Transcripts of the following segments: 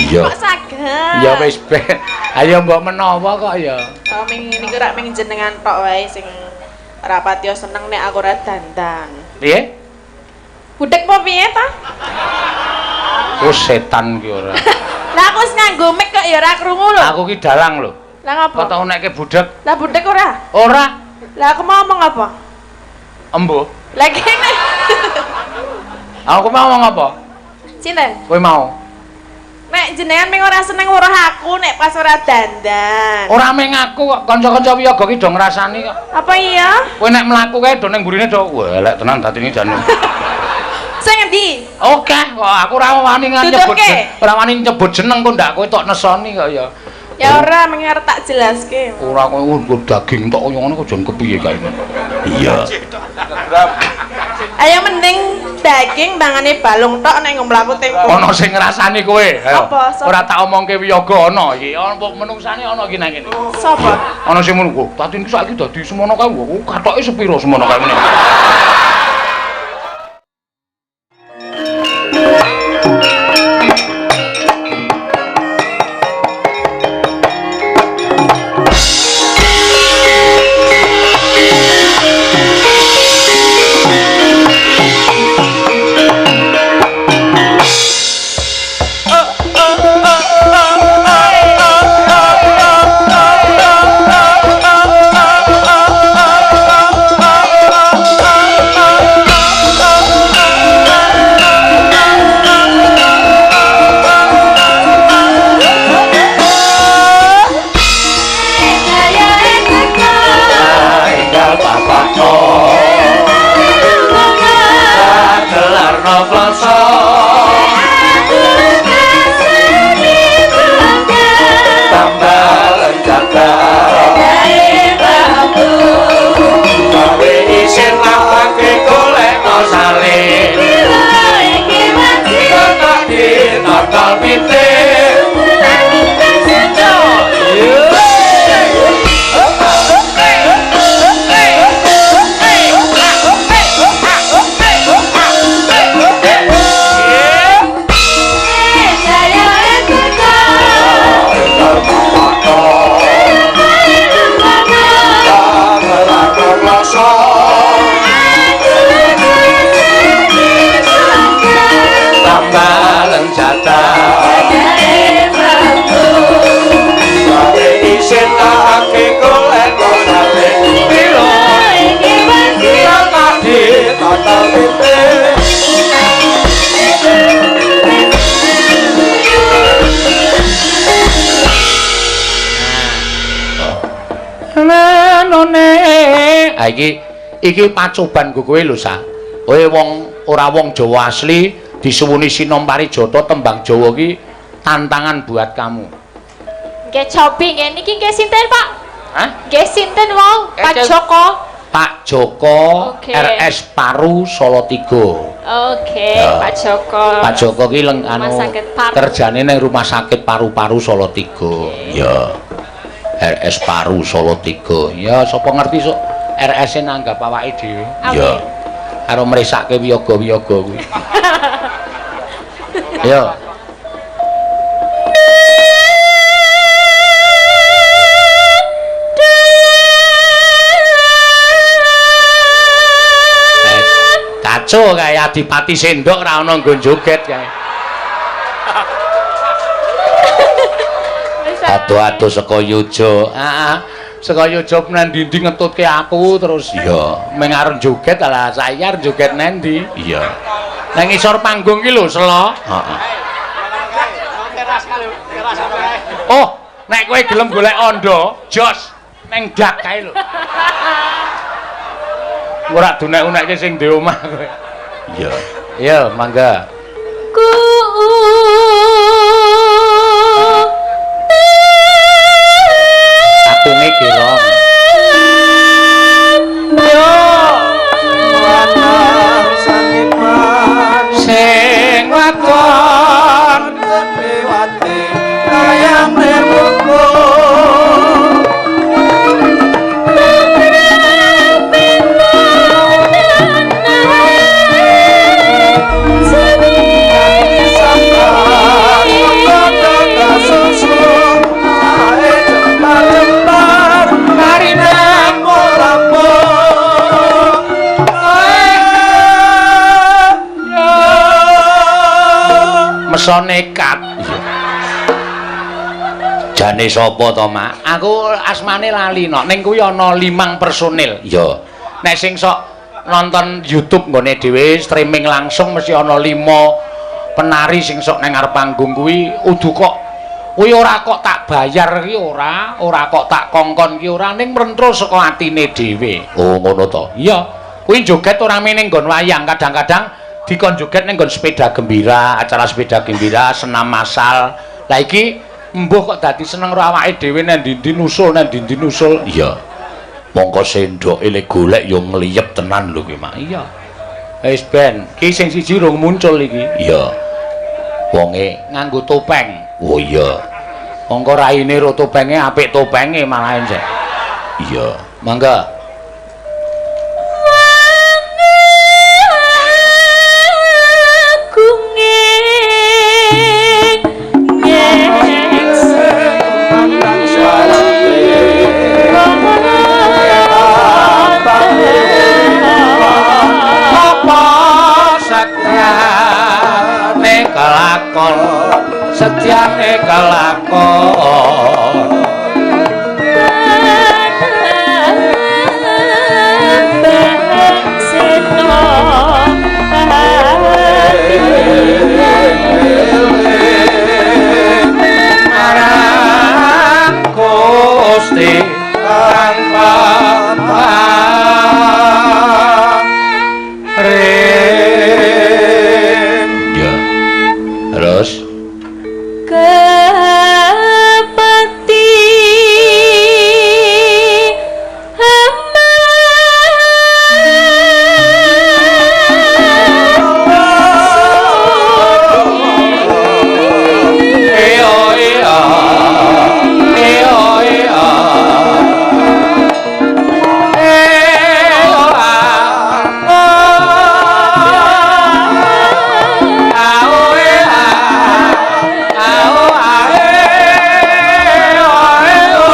Iya. Kok saged? Ya wis ben. Ayo mbok menawa kok ya. Oh, ming niku rak ming jenengan tok wae sing ora patiya seneng nek aku ora dandan. Piye? Budek apa piye ta? Oh setan ki ora. Lah aku wis nganggo mic kok ya ora krungu lho. Aku ki dalang lho. Lah ngopo? Kok tau nekke budek? Lah budek ora? Ora. Lah aku mau ngomong apa? Embuh. Lah kene. Aku mau ngomong apa? Sinten? Kowe mau. Nek jenengan ming ora seneng weruh aku nek pas ora dandan. Ora ming aku kok, kanca-kanca wiyaga ki do ngrasani kok. Apa iya? Kowe nek mlaku kae do ning mburine do wah elek tenan dadine jane. Sing endi? Oke, kok aku ora wani nyebut. Ora wani nyebut jeneng kok ndak kowe tok nesoni kok ya. Ya ora ming arep tak jelaske. Ora kowe nggo daging tok kaya ngono kok jan kepiye kae. Iya. Ayo mending daging mangane balung tok nek mlaku tempo. Ana sing ngrasani kowe. Ayo. Apa? Ora tak omongke wiyaga ana iki. Ana menungsane ana iki nang kene. Sapa? Ana sing ngono, "Wah, Tatin saiki dadi semono kae. Wah, katoke sepiro semono kae meneh." Iki pacoban nggo kowe lho, Sa. Kowe wong ora wong Jawa asli disuwuni Sinom Parijata tembang Jawa ki tantangan buat kamu. Nggih cobi nggih niki nggih sinten, Pak? Hah? Nggih sinten wau? Pak Joko. Pak Joko okay. RS Paru Solo 3. Oke, ya. Pak Joko. Pak Joko ki leng anu kerjane ning Rumah Sakit Paru-Paru Solo 3. Okay. Ya. RS Paru Solo 3. Ya sapa ngerti sok RS-e nanggap awake dhewe. Ya. Karo mresake wiyaga-wiyaga kuwi. Ya. Kacau kae Adipati Sendok ora ana nggo joget kae. Ado-ado saka Yojo. Heeh. Saka Yojo nang ndi-ndi ngetutke aku terus. Iya, meng arep joget lah saiki arep joget nang ndi? Iya. Nang ngisor panggung ki lho, Selo. Heeh. Oh, nek kowe gelem golek ondo, jos nang dak kae lho. Ora dunek-unekke sing di omah kowe. Iya. Iya, mangga. Ku katunge kirong. Yo lanang sangipan sing wadon gedhewate kayang remuku. Iso nekat. Iya. Jane sapa to, Mak? Aku asmane lali no. Ning kuwi ana 5 personil. Iya. Nek sing sok nonton YouTube nggone dhewe streaming langsung mesti ana 5 penari sing sok nang ngarep panggung kuwi udu kok kuwi ora kok tak bayar ki ora, ora kok tak kongkon ki ora, ning mrentrul saka atine dhewe. Oh, ngono to. Iya. Kuwi joget ora mene nggon wayang, kadang-kadang dikon joget ning nggon sepeda gembira, acara sepeda gembira, senam massal. Lah iki mbuh kok dadi seneng karo awake dhewe nang ndi-ndi nusul, nang ndi-ndi nusul. Iya. Mongko sendoke le golek ya ngliyep tenan lho ki, Mak. Iya. Wis ben, ki sing siji rung muncul iki. Iya. Wonge nganggo topeng. Oh iya. Mongko raine ro topenge apik topenge malah sik. Iya. Mangga. Kelakon setyane kelakon marang Gusti kang paring. Ya. Terus kepati hamba eo eo eo eo eo a o e a a o a e o e o.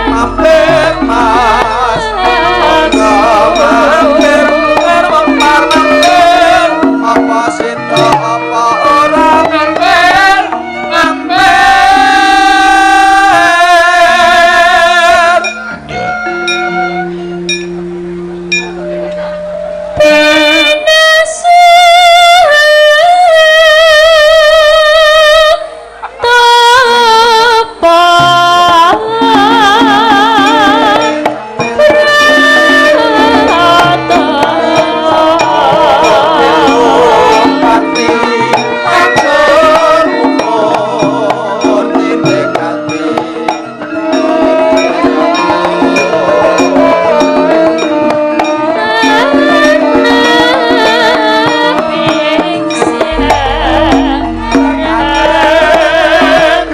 Mampir mas, mampir, mampir, mampir, apa sida apa ora Mampir, mampir. Ya. Pati ajur umur titik ati.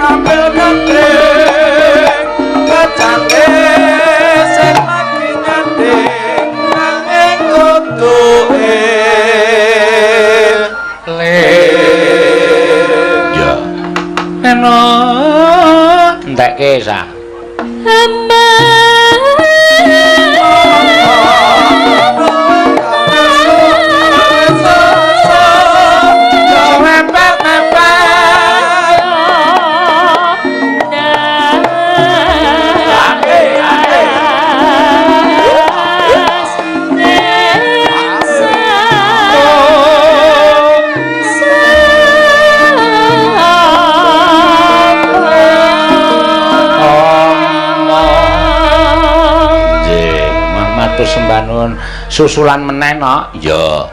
Kabel gandeng kacake sing lagi nyanding nanging kudu Le. Ya. Eno entekke sa. Mepet mepet. Nggih, matur sembah nuwun. Susulan meneh no? Iya.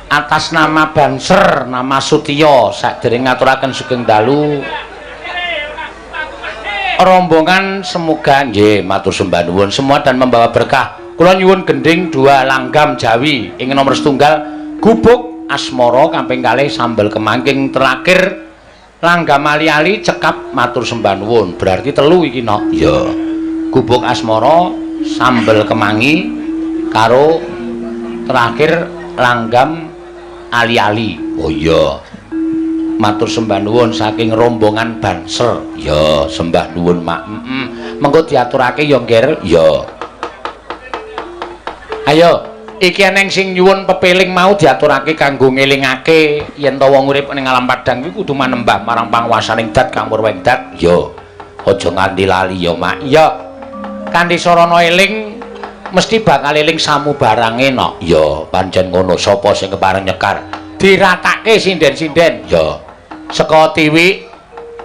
Atas nama Banser, nama Sutiyo, sakderenge ngaturaken sugeng dalu. Rombongan semoga nggih matur sembah nuwun semua dan membawa berkah. Kula nyuwun gending 2 langgam Jawi ing nomor setunggal gubuk asmara kaping kalih sambel kemangking terakhir langgam ali-ali cekap matur sembah nuwun. Berarti 3 iki no. Iya. Gubuk asmara, sambel kemangi karo terakhir langgam ali-ali. Oh iya. Matur sembah nuwun saking rombongan Banser. Ya, sembah nuwun, Mak. Mengko diaturake ya, Ngger. Ya. Ayo. Iki eneng sing nyuwun pepeling mau diaturake kanggo ngelingake yen to wong urip ning alam padang kuwi kudu manembah marang panguwasaning dat kang purweng dat. Ya, aja nganti lali ya, Mak. Ya. Kanthi sarana eling mesti bakal eling samubarange no. Ya, pancen ngono. Sapa sing kepareng nyekar? Diratake sinden-sinden. Ya. Saka Tiwi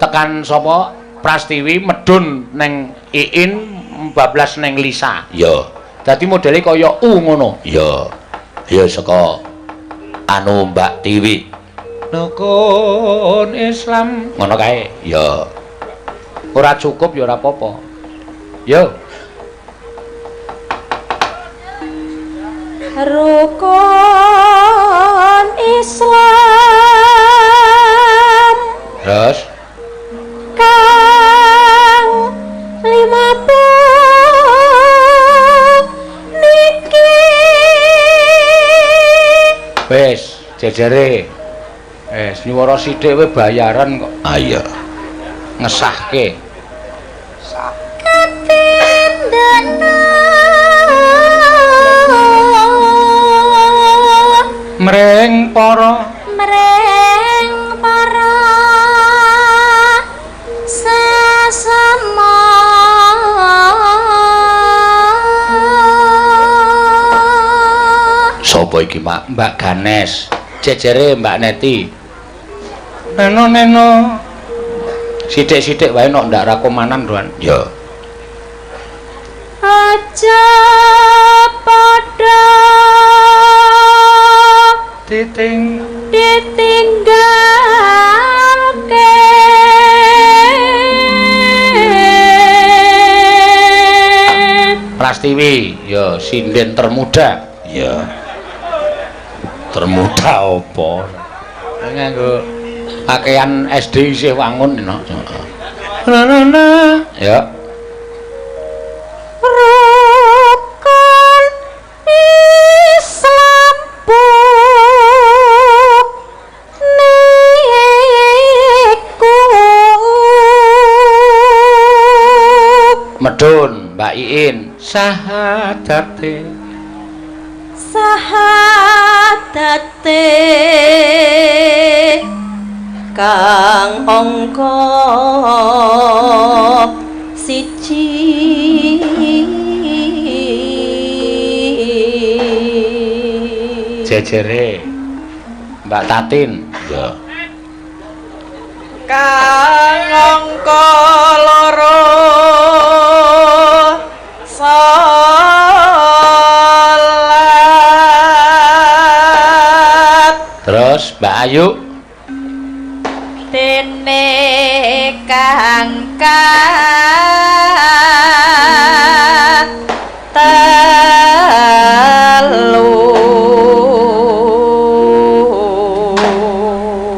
tekan sapa? Prastiwi medhun neng Iin, bablas neng Lisa. Ya. Dadi modele kaya U ngono. Ya. Ya saka anu Mbak Tiwi. Rukun Islam ngono kae. Ya. Ora cukup ya ora apa-apa. Yo. Rukun Islam. Terus kang 50 niki. Wis jejere. Wis nyuwara sithik kowe bayaran kok. Ah iya. Ngesahke. Katindana mring para sesama. Sapa iki, Mak? Mbak Ganes. Jejere Mbak Neti. Neno neno. Sithik-sithik wae nok ndak rakomanan, Ruan. Ya. Aja padha ditinggalke. Prastiwi, ya sinden termuda. Ya. Termuda apa? Nganggo pakaian SD isih wangun no. Heeh. Ya. Rukun Islam niku. Medun Mbak Iin sahadate sahadate kang angka 1. Jejere Mbak Tatin. Ya. Kang angka 2 salat. Terus Mbak Ayu. Dene kang 3.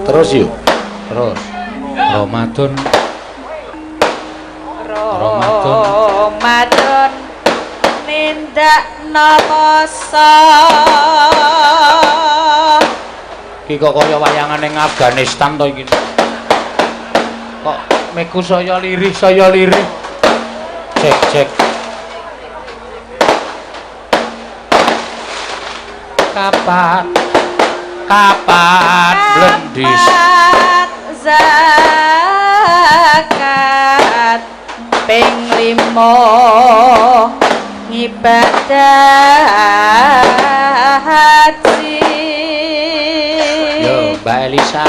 Terus yuk. Terus Ramadan. Ramadan nindakno poso. Iki kok kaya wayangan ning Afghanistan to iki. Kok meku saya lirih, saya lirih. Cek, cek. Kapan kapan blendis zakat ping 5 ngibadah haji. Yo Mbak Elisa,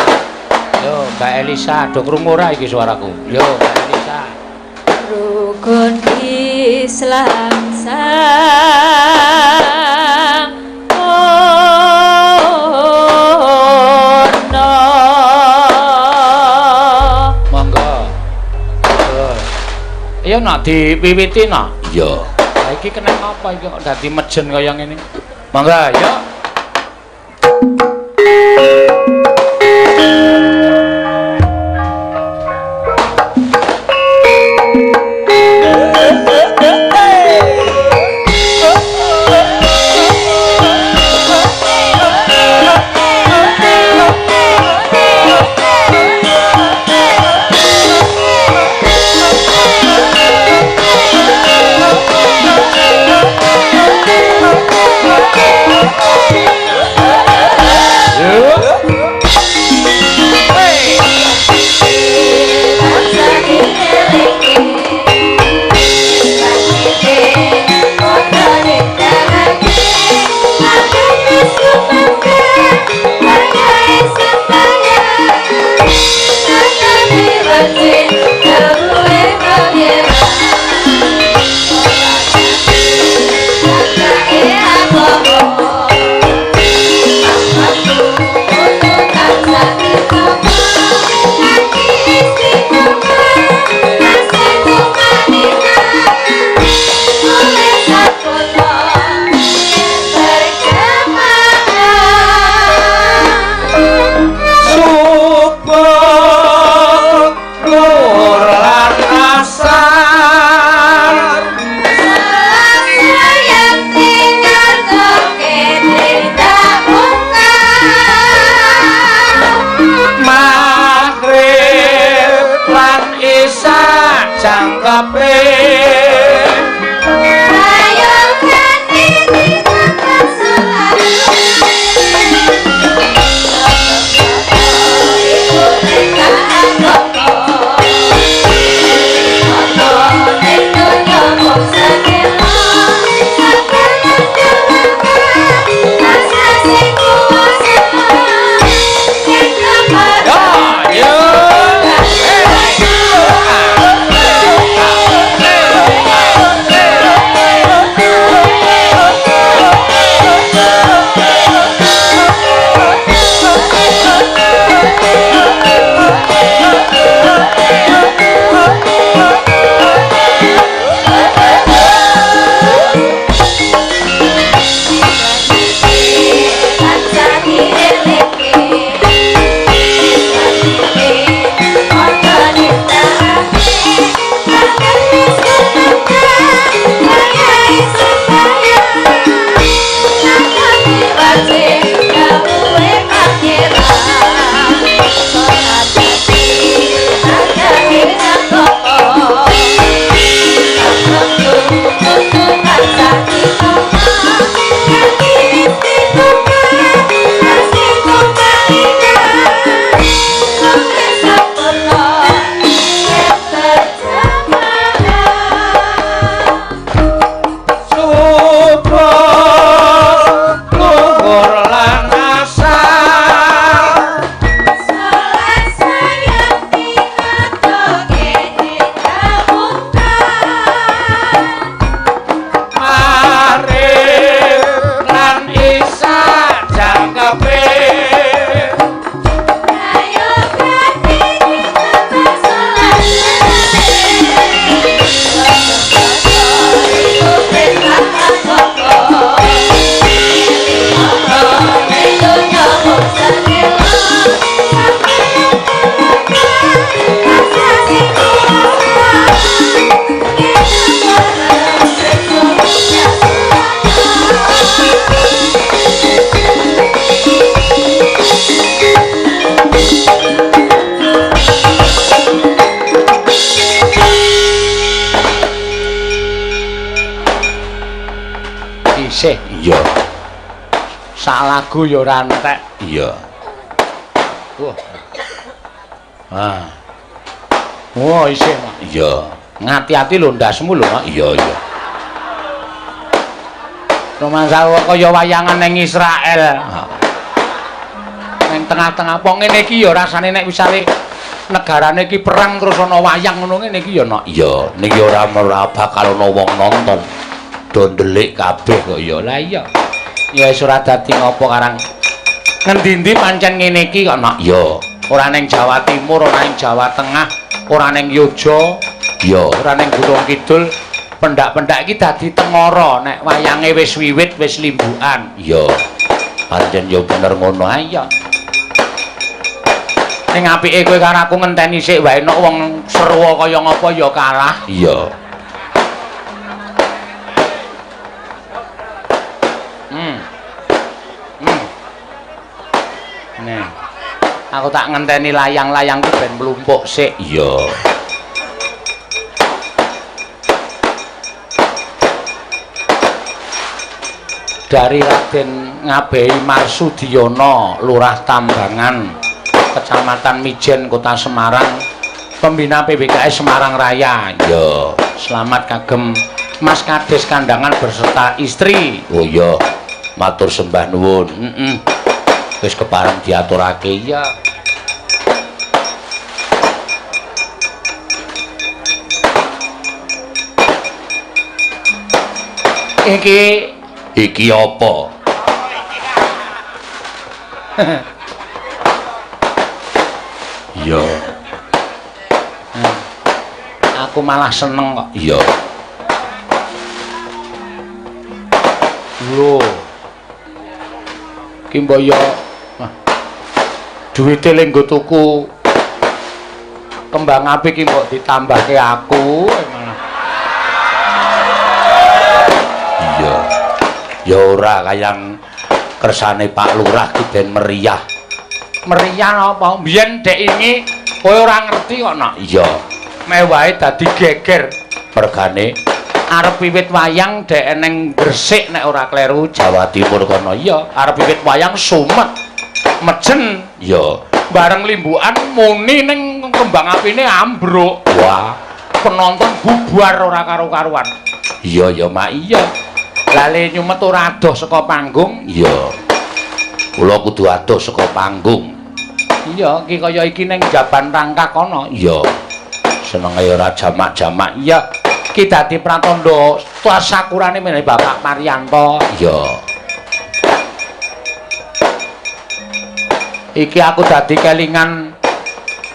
yo Mbak Elisa, do krungu ora iki suaraku? Yo Mbak Elisa. Rukun Islam sampurna. Monggo. Iya nak diwiwiti nak. Iya. Lah iki kena apa iki kok dadi mejen kaya ngene? Monggo ya. Thank you. jangkepe. Ayo ganti Isih. Iya. Sak lagu ya ora entek. Iya. Wah. Ah. Wah, isih, Mak. Iya. Ngati-ati lho ndasmu lho, Mak. Iya, iya. Rumangsa kaya wayangan ning Israel. Ning tengah-tengah apa ngene iki ya rasane nek misale negarane iki perang terus ana wayang ngono ngene iki ya, Nak. Iya, niki ora bakal ana wong nonton. Do ndelik kabeh kok ya. Lah iya. Ya wis ora dadi ngopo karang. Ngendi-endi pancen ngene iki kok, Nak. Iya. Ora ning Jawa Timur, ora ning Jawa Tengah, ora ning Yogya, iya, ora ning Gunung Kidul. Pendak-pendak iki dadi tengara nek wayange wis wiwit wis limbukan. Iya. Pancen ya bener ngono ae ya. Ning apike kowe karo aku ngenteni sik wae nek wong serwa kaya ngapa ya kalah. Iya. Nih. Aku tak ngenteni layang-layang ku ben mlumpuk sik. Iya. Dari Raden Ngabehi Marsudiono, Lurah Tambangan, Kecamatan Mijen, Kota Semarang, Pembina PBKS Semarang Raya. Iya, selamat kagem Mas Kades Kandangan berserta istri. Oh iya, matur sembah nuwun. Heeh. Wis kepareng diaturake ya. Iki apa? Iya. Aku malah seneng kok. Iya. Lho. Ki mbok yo duwite le nggo tuku kembang api ki mbok ditambahke aku malah. Iya. Ya ora kayang kersane Pak Lurah ki ben meriah. Meriah apa? Biyen dek ini kowe ora ngerti kok, Nak. Iya. Mewahe dadi geger. Mergane arep wiwit wayang dhek neng Gresik nek ora kleru Jawa Timur kono. Iya, arep wiwit wayang sumet. Mejen. Iya. Bareng limbukan muni ning kembang apine ambruk. Wah, penonton bubar ora karo-karuan. Iya ya, Mak, iya. Lale nyumet ora adoh saka panggung. Iya. Kula kudu adoh saka panggung. Iya, iki kaya iki ning Jaban Rangkak kono. Iya. Senenge ora jamak-jamak. Iya. Iki dadi pratandha tasakurane menawi Bapak Paryanto. Iya. Iki aku dadi kelingan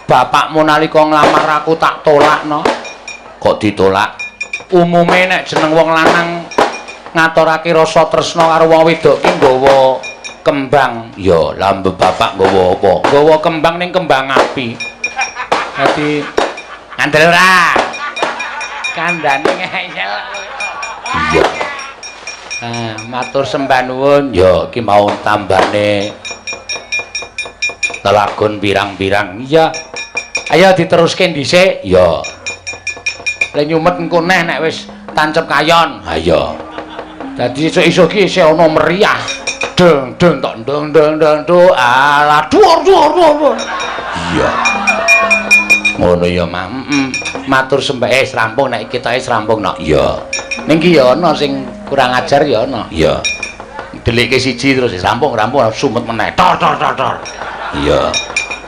bapakmu nalika nglamar aku tak tolakno. Kok ditolak? Umume nek jeneng wong lanang ngaturake rasa tresna karo wong wedok ki nggawa kembang. Ya, lambe bapak nggawa apa? Nggawa kembang ning kembang api. Dadi ngandel ora? Kandhane ngeyel. Iya. Ah, matur sembah nuwun. Ya, iki mau tambane lelagon pirang-pirang. Iya. Ayo diteruske dhisik. Ya. Le nyumet engko neh nek wis tancep kayon. Ha iya. Dadi esuk-esuk iki isih ana meriah. Deng deng tok deng deng deng do alah dhuwur dhuwur dhuwur. Iya. Ngono ya, Mak. Heeh. Matur sembah rampung nek iki ketoke rampung nok. Iya. Ning iki ya ana sing kurang ajar ya ana. Iya. Delikke siji terus rampung rampung sumet meneh. Tor tor tor tor. Iya.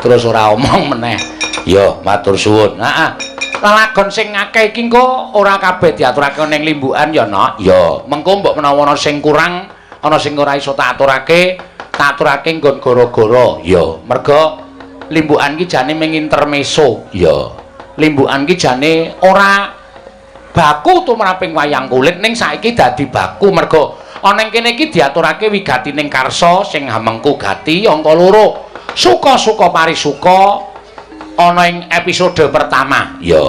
Terus ora omong meneh. Ya, matur suwun. Heeh. Lelagon sing akeh iki engko ora kabeh diaturake ning limbukan ya, Nok. Ya, mengko mbok menawa ana sing kurang, ana sing ora iso tak aturake, tak aturake nggon gara-gara. Ya, merga limbukan iki jane mung intermeso. Ya. Limbukan iki jane ora baku tumraping wayang kulit ning saiki dadi baku merga ana ing kene iki diaturake wigatining karsa sing hamengku gati angka 2. Suka-suka parisuka ana ing episode pertama. Ya.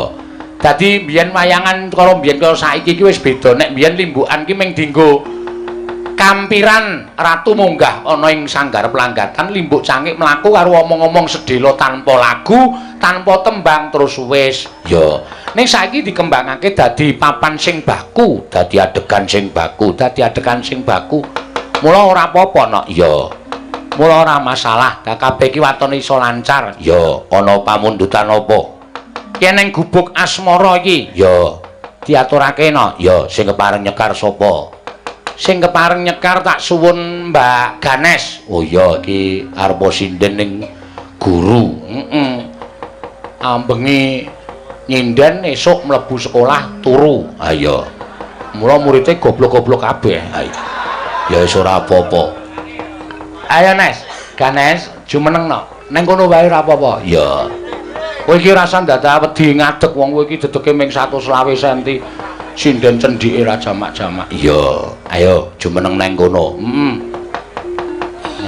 Dadi biyen wayangan karo biyen karo saiki iki wis beda. Nek biyen limbukan ki mung dienggo kampiran ratu munggah ana ing sanggar pelanggatan, limbuk cangik mlaku karo omong-omong sedhela tanpa lagu, tanpa tembang terus wis. Ya. Ning saiki dikembangake dadi papan sing baku, dadi adegan sing baku, dadi adegan sing baku. Mula ora apa-apa, Nok. Ya. Mula ora masalah, kabeh iki watone iso lancar. Ya, ana pamundutan apa? Yen ning gubuk asmara iki, ya diaturake no. Ya, sing kepareng nyekar sapa? Sing kepareng nyekar tak suwun Mbak Ganes. Oh iya, iki arep sinden ning guru. Heeh. Ambengi nyinden esuk mlebu sekolah turu. Ha iya. Mula muridé goblok-goblok kabeh. Ha iya. Ya wis ora apa-apa. Ayo Nes, Ganes, jumeneng no. Neng kono wae ora apa-apa. Iya. Kowe iki rasa ndadak wedi ngadeg wong kowe iki dedeke ming 125 cm. Sinden cendhike ra jamak-jamak. Iya. Ayo jumeneng neng kono. Heeh.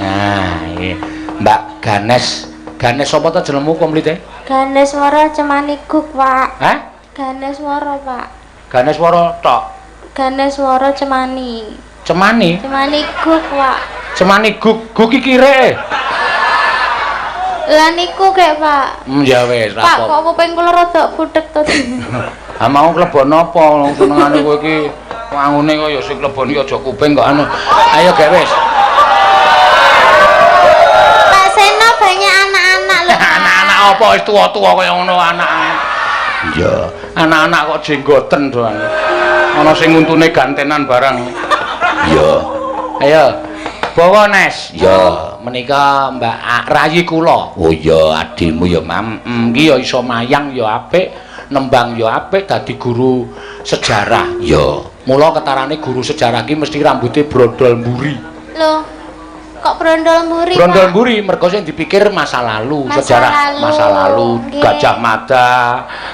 Nah, iki Mbak Ganes. Ganes sapa ta jenengmu komplite? Ganeswara Cemaniguk, Pak. Hah? Ganeswara, Pak. Ganeswara tok. Ganeswara Cemani. Cemani? Cemaniguk, Pak. Cemani gug gug iki rek. Lah niku kek, Pak. Ya wis, ra Pak, apa. kok kuping kula rada budhek to. Ha mau klebon apa senengane kowe iki wangune kok ya sing klebon iki aja kuping kok anu. Ayo gek wis. Pak Seno banyak anak-anak lho. Anak-anak apa wis tuwa-tuwa kaya ngono anak. Iya, anak-anak kok jenggoten doang. Ana sing untune gantenan barang. Iya. Ayo. Bawa Nes. Ya, menika Mbak Rayi kula. Oh iya, adimu ya, Mam. Iki ya iso mayang ya apik, nembang ya apik, dadi guru sejarah. Ya. Mula ketarane guru sejarah ki mesti rambute brondol mburi. Lho. Kok brondol mburi? Brondol mburi mergo sing dipikir masa lalu, masa sejarah lalu. Masa lalu, okay. Gajah Mada,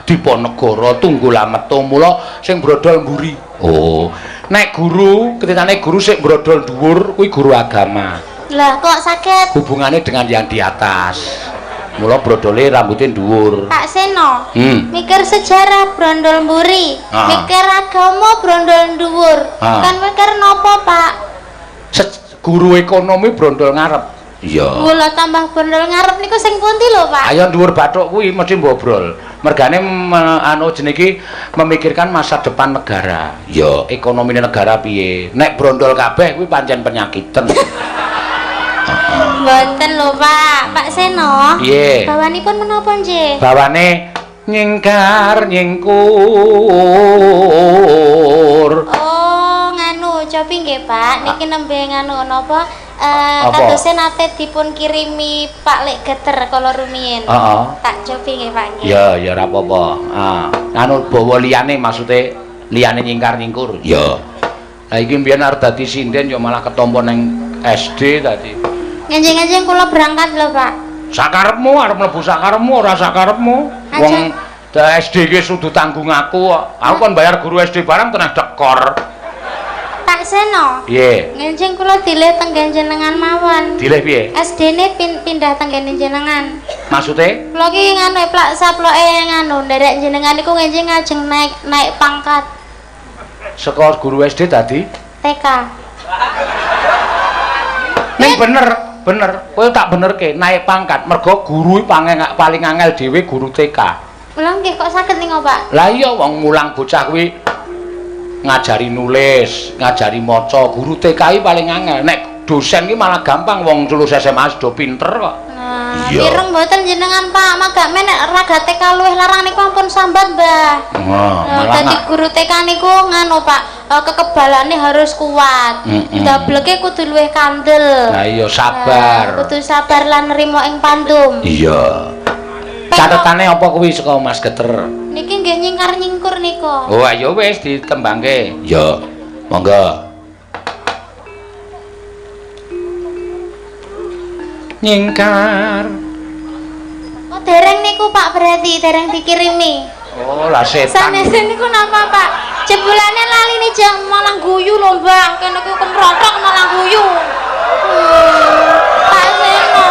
Diponegoro, Tunggulametu, mula sing brondol mburi. Oh. Nek guru, ketitane guru sik brodol dhuwur kuwi guru agama. Lah kok saged? Hubungane dengan yang di atas. Mula brodole rambutnya dhuwur. Pak Seno. Mikir sejarah brondol mburi, mikir agama brondol dhuwur. Kan mikir napa, Pak? Guru ekonomi brondol ngarep. Iya. Mula tambah brondol ngarep niku sing pundi lho, Pak? Ayo dhuwur bathuk kuwi mesti mbobrol. Mergane anu jenenge iki memikirkan masa depan negara. Ya, ekonomine negara piye. Nek brondol kabeh kuwi pancen penyakiten. Mboten lho, Pak. Pak Seno. Piye? Bawanipun menapa nggih? Bawane nyingkar nyingkur. Oh, nganu cobi nggih, Pak. Niki nembe nganu napa? Apa? Kadose nate dipun kirimi Pak Lek Geter kala rumiyin. Heeh. Tak cobi nggih, Pak nggih. Ya, ya ora apa-apa. Ah, anu bawa liyane maksude liyane nyingkar nyingkur. Ya. Lah iki mbiyen arep dadi sinden ya malah ketampa ning SD tadi. Ngenjing-ngenjing kula berangkat lho, Pak. Sakarepmu arep mlebu sakarepmu ora sakarepmu. Wong da SD ki kudu tanggung aku kok. Aku kon bayar guru SD barang tenang dekor. Pak Seno. Piye? Ngenjing kula dilih tenggen jenengan mawon. Dilih piye? SD-ne pindah tenggen jenengan. Maksude? Kula ki nganu plak saploke nganu nderek jenengan niku ngenjing ngajeng naik pangkat Saka guru SD dadi TK. Ning bener, bener. Kowe tak benerke naik pangkat mergo guru iki paling angel dhewe guru TK. Kula nggih kok saged niku, Pak. Lah iya wong mulang bocah kuwi ngajari nulis, ngajari maca, guru TK iki paling angel. Nek dosen ki malah gampang wong lulus SMA sudah pinter kok. Nah, Iya. mireng mboten jenengan, Pak. Magak men nek raga TK luwih larang niku ampun sambat, Mbah. Wah, Nah, malah dadi guru TK niku nganu, Pak, kekebalane harus kuat. Dableke kudu luwih kandel. Lah iya sabar. Nah, kudu sabar lan nrimo ing pandum. Iya. Catetane apa kuwi saka Mas Geter? Niki nggih nyingkar-nyingkur niku. Oh, ayo wis ditembangke. Ya, monggo. Nyingkar. Oh, dereng niku, Pak, berarti dereng dikirimi. Oh, lah setan. Sanes niku napa, Pak? Jebulane lali nih jang malah guyu lho, Mbah. Kene ku kemrothok malah guyu. Pak Seno.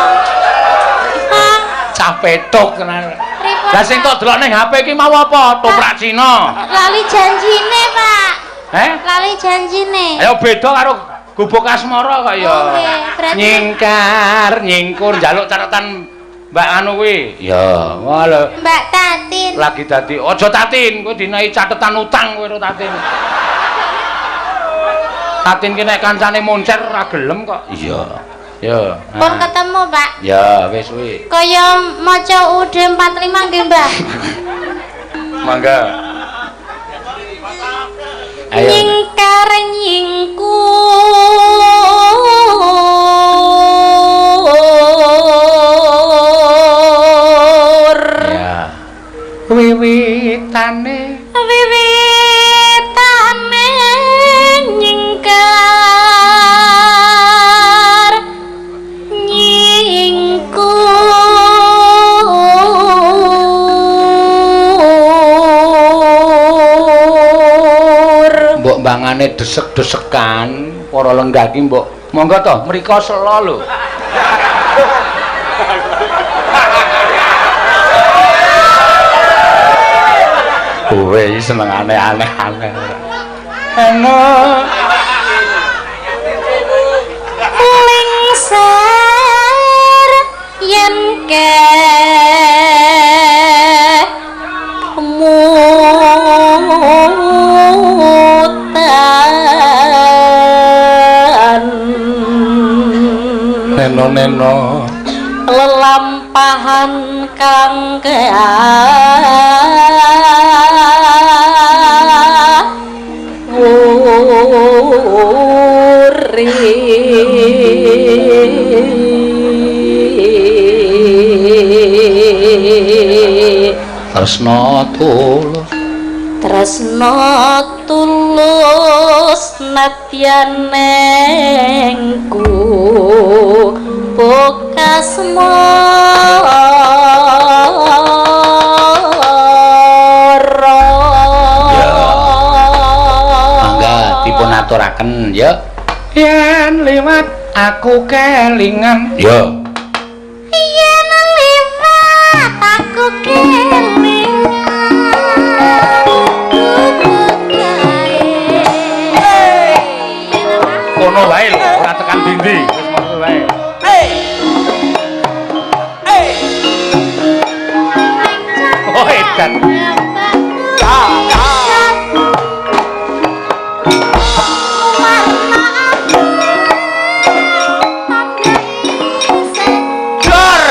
Hah? Cah petuk tenan. Pripun, Lah sing Pak? tok delok ning HP ki mau apa? Toprak Cina. Lali janjine, Pak. Heh? Lali janjine. Ayo beda karo Gubuk Asmara kok ya. Oh, nggih. Berarti Nyingkar, nyingkur njaluk catatan Mbak anu kuwi. Ya, wah lho. Mbak Tatin. Lagi dadi aja Tatin, kowe dinaiki catetan utang kowe karo Tatin. Tatin ki nek kancane moncer ora gelem kok. Iya. Ya. Pun ketemu, Pak. Ya, wis kuwi. Kaya maca UD 45 nggih, Mbah. Mangga. Ayo. Nyingkar nyingkur. Ya. Wiwitane Wiwitane nyingkar nyingkur. Mbok mbangane desek-desekan para lenggah ki mbok monggo to mriko sela lho. Kowe iki seneng aneh-aneh. Eno Lingsar yen kemutan neno-neno lelampahan kang uri. Tresna tulus Tresna tulus nadyan nengku pokasmara. Ya. Mangga dipun aturaken ya. Yen liwat aku kelingan. Ya. Yen liwat aku kelingan Kono wae lho, ora tekan dindi. Wis ngono wae. Oh, Edan. Jor.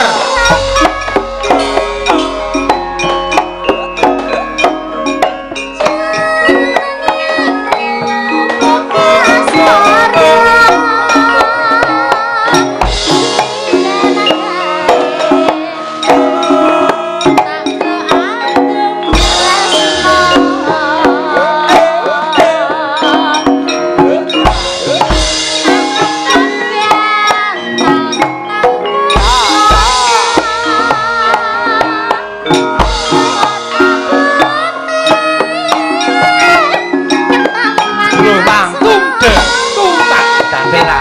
Lumbang tumde tumpak dandela.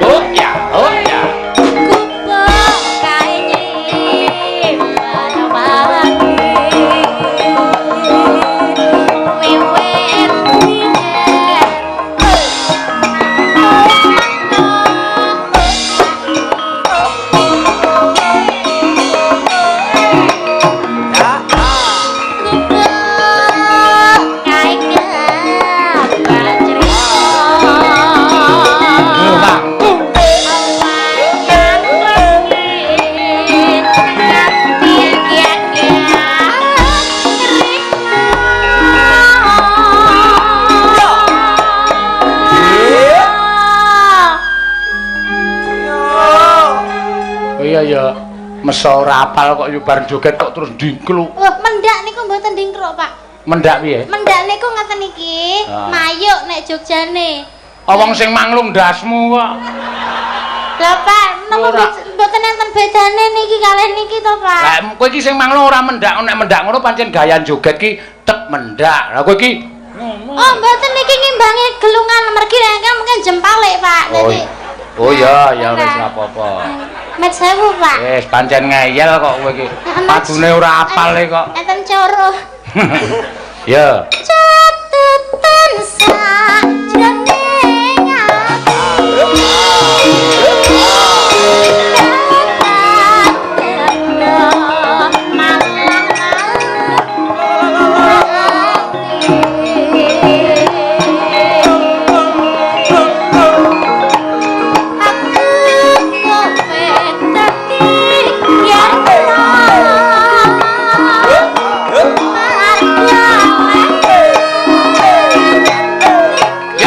Oh ya, oh ya. Lumbang tumde. Oh iya ya. Mesa ora apal kok yo bar joget kok terus ndingkluk. Wah, mendak niku mboten ndingkluk, Pak. Mendak piye? Mendak niku ngaten iki, Ah. mayuk nek Jogjane. Wong sing manglung ndasmu kok. Lah Pak, napa Ora. mboten enten bedane niki kalih niki to, Pak? Lah kowe iki sing manglung ora mendak, nek mendak ngono pancen gaya joget ki tek mendak. Lah kowe iki ngono. Oh, mboten niki ngimbangi gelungan mergi nek mungkin jempalik, Pak. Oh, Dadi oh iya, ya wis Ora. ora apa-apa. Met sewu, Pak. Wis pancen ngeyel kok kowe iki. Padune ora apal e kok. Enten coro. Ya. Catetan sajroning ati. Ya.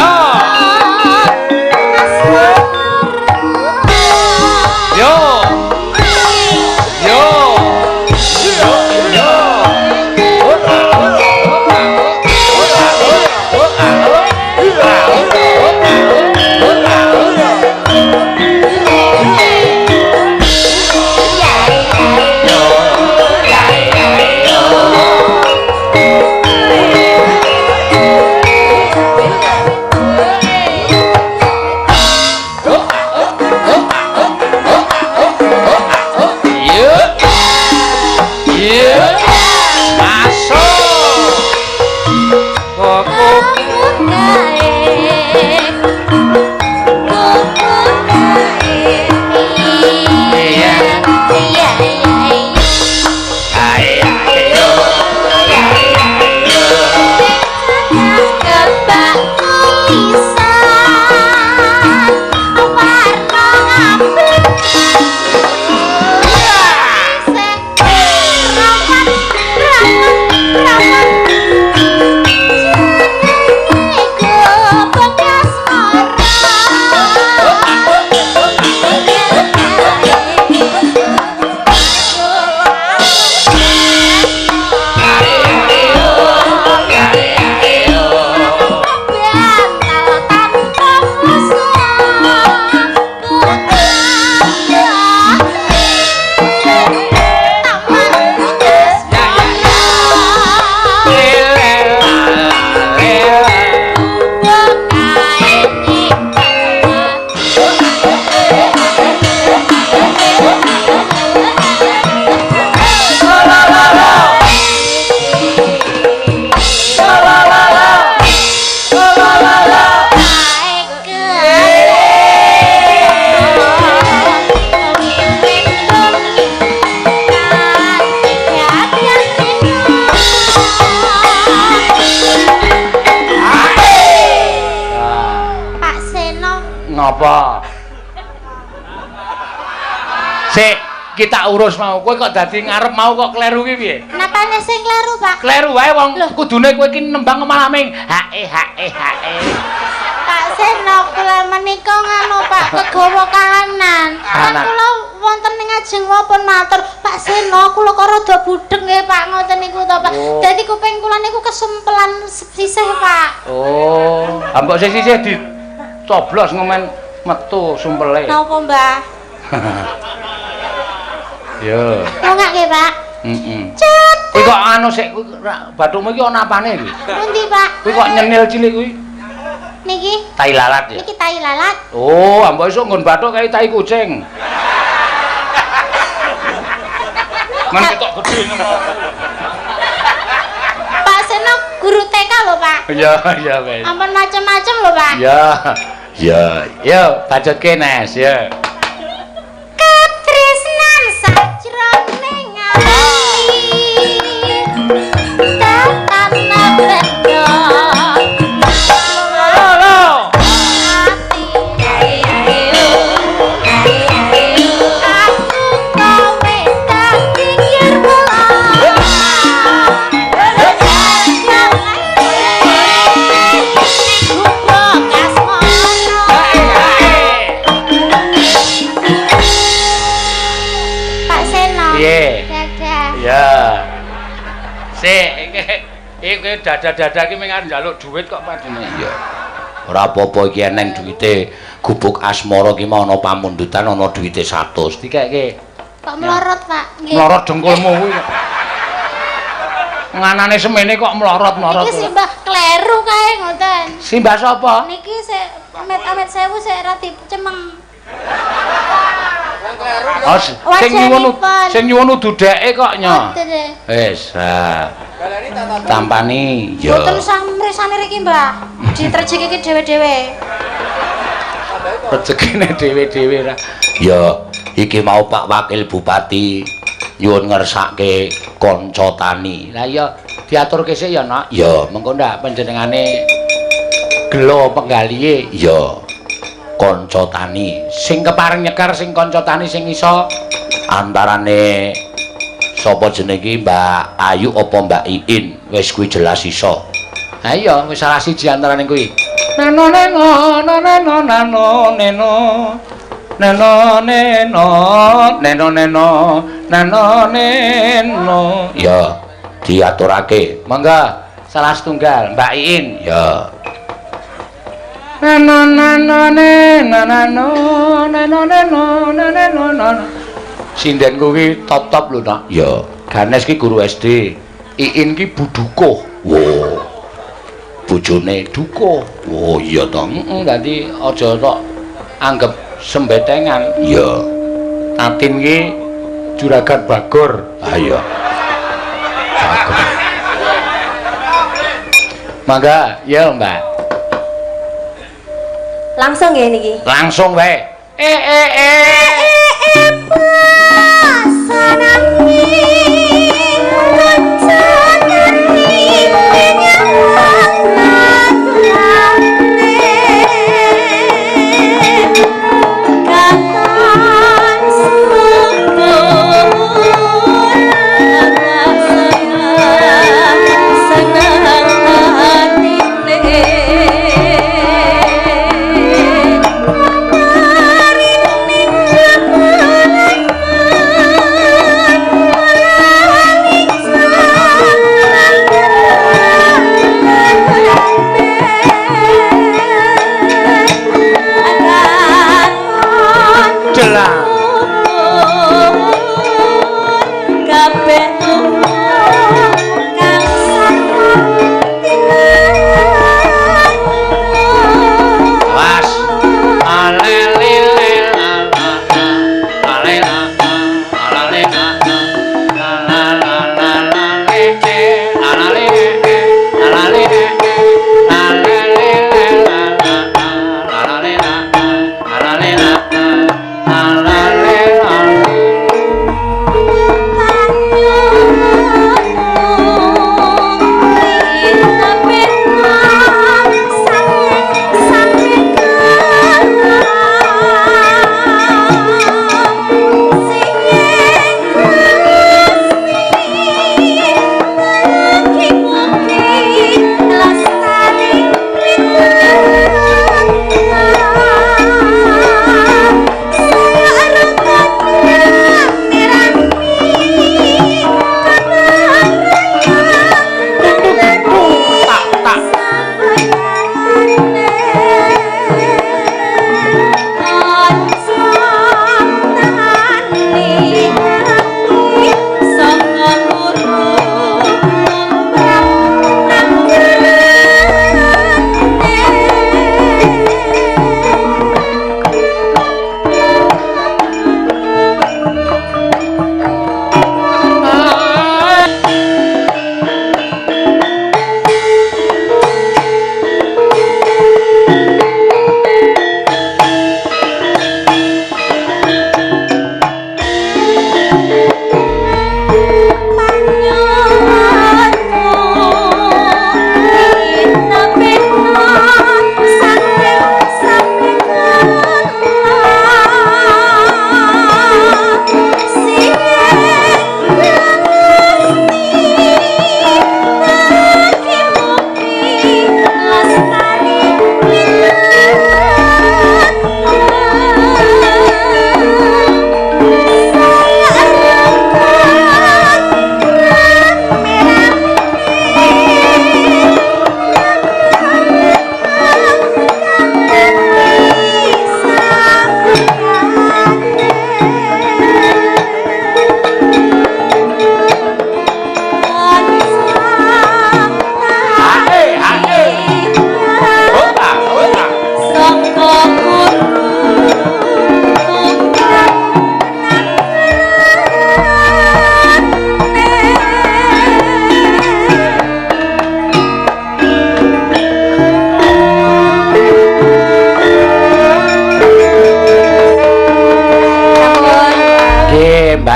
Apa? Sik, kita urus mau. Kowe kok dadi ngarep mau kok kleru ki piye? Napane sing kleru, Pak? Kleru wae wong kudune kowe iki nembang malah ming hae hae hae. Pak Seno kula menika nganu Pak kegawa kahanan. Kan kula wonten ing ngajeng wau pun matur, Pak Seno kula kok rada budheg nggih Pak ngoten niku to Pak. Oh. Dadi kuping kula niku kesumpelan sisih Pak. Oh, ambok sisih dicoblos ngomen metu sumpele. Napa Mbah? Yo. Rungak nggih Pak. Heeh. Cet. Kuwi kok anu sik kuwi bathukmu iki ana apane iki? Pundi Pak? Kuwi kok nyenil cilik kuwi? Niki. Tai lalat ya? Niki tai lalat. Oh, ambok esuk nggon bathuk kaya tai kucing. Men ketok gedhe ngono. Pak Seno guru TK lho Pak. Iya, iya wis. Ampun macem-macem lho Pak. Iya. Iya, yo bacotke Nes, ya. Katresnan sajroning ati. Tatana benda. Lho. Ati. Aku kowe dadi kirbola. Pak Seno. Piye? Dadah. Iya. Sik, iki iki dada-dada iki mung arep njaluk dhuwit kok padune. Iya. Ora apa-apa iki eneng duwite. Gubuk asmara ki mau ana pamundutan ana duwite 100. Dikeke. Kok mlorot, Pak? Nggih. Mlorot dengkulmu kuwi. Nganane semene kok mlorot-mlorot. Niki simbah kleru kae ngoten. Simbah sapa? Niki sik amit-amit sewu sik ra dicemeng. Oh, sing nyuwun sing nyuwun dudeke kok nyo. Wis, ha. Tampani ya. Mboten usah mresane riki, Mbah. Ditrejekike dhewe-dhewe. Rezekine dhewe-dhewe ra. Ya, iki mau Pak Wakil Bupati nyuwun ngersake kanca tani. Lah iya diaturke sik ya, Nak. Ya, mengko ndak panjenengane gelo penggalihe. Ya. Kanca tani sing kepareng nyekar sing kanca tani sing iso antarane sapa jenenge iki Mbak Ayu apa Mbak Iin wis kuwi jelas iso. Ha iya wis salah siji antarane kuwi. Nano neno nano nano neno neno neno neno neno neno neno. Ya diaturake. Monggo salah setunggal Mbak Iin. Ya. Nano nano neno nano neno neno neno nano. Sinden kuwi top-top lho, Nak. Ya, Ganes ki guru SD. Iin ki budukuh. Wo. Bojone dukuh. Oh iya to. Heeh, dadi aja tok anggep sembetengan. Ya. Tatin ki juragan Bagor. Ah iya. Bagor. Mangga, ya Mbak. Langsung nggih niki. Langsung wae.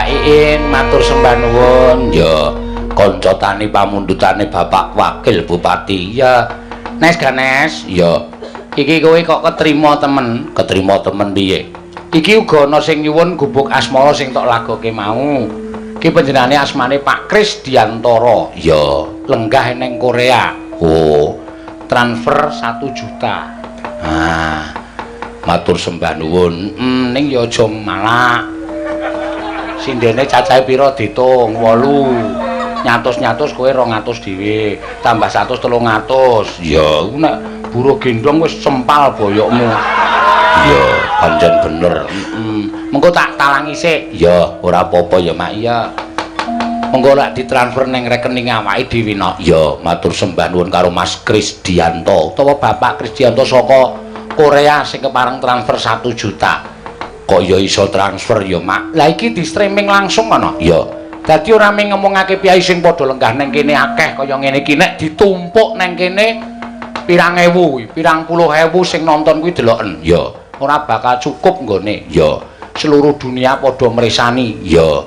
Mbak Iin matur sembah nuwun. Ya, kanca tani pamundhutane Bapak Wakil Bupati. Ya. Nes Ganes, ya. Iki kowe kok ketrima temen? Ketrima temen piye? Iki uga ana sing nyuwun gubuk asmara sing tok lagoke mau. Iki panjenengane asmane Pak Kris Diantara. Ya, lenggah ning Korea. Oh, transfer 1 juta. Ah. Matur sembah nuwun. Ning ya aja malak. Sindene cacahe pira ditung? 8. Nyatus-nyatus kowe 200 dhewe, tambah 100 300. Ya, ku nek buruh gendong wis sempal boyokmu. Iya, pancen bener. Mengko tak talangi sik. Ya, ora apa-apa ya, Mak. Iya. Mengko lak ditransfer ning rekening awake dhewe, nok. Ya, matur sembah nuwun karo Mas Krisdianto utawa Bapak Krisdianto saka Korea sing kepareng transfer 1 juta. Kok ya iso transfer ya, Mak? Lah iki di streaming langsung ana. Ya. Dadi ora mung ngomongake piyai sing padha lenggah ning kene akeh kaya ngene iki, nek ditumpuk ning kene pirang ewu, pirang puluh ewu sing nonton kuwi deloken. Ya, ora bakal cukup nggone. Ya, seluruh dunia padha mresani. Ya.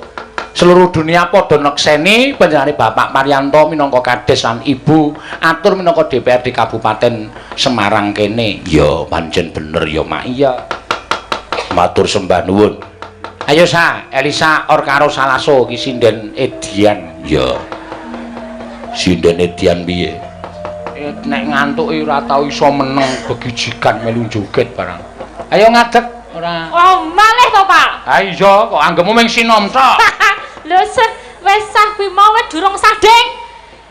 Seluruh dunia padha nekseni panjenengane Bapak Paryanto minangka kades lan Ibu atur minangka DPRD Kabupaten Semarang kene. Ya, pancen bener ya, Mak. Iya. Matur sembah nuwun. Ayo sa, Elisa or karo Salaso iki sinden Edian. Ya. Sinden Edian piye? Nek ngantuk ora tau iso meneng begijikan melu joget barang. Ayo ngadeg ora. Oh, malih to, Pak? Ha iya, kok anggemu mung sinom tok. Lho, wis sah kuwi mau wis durung sah, Ding.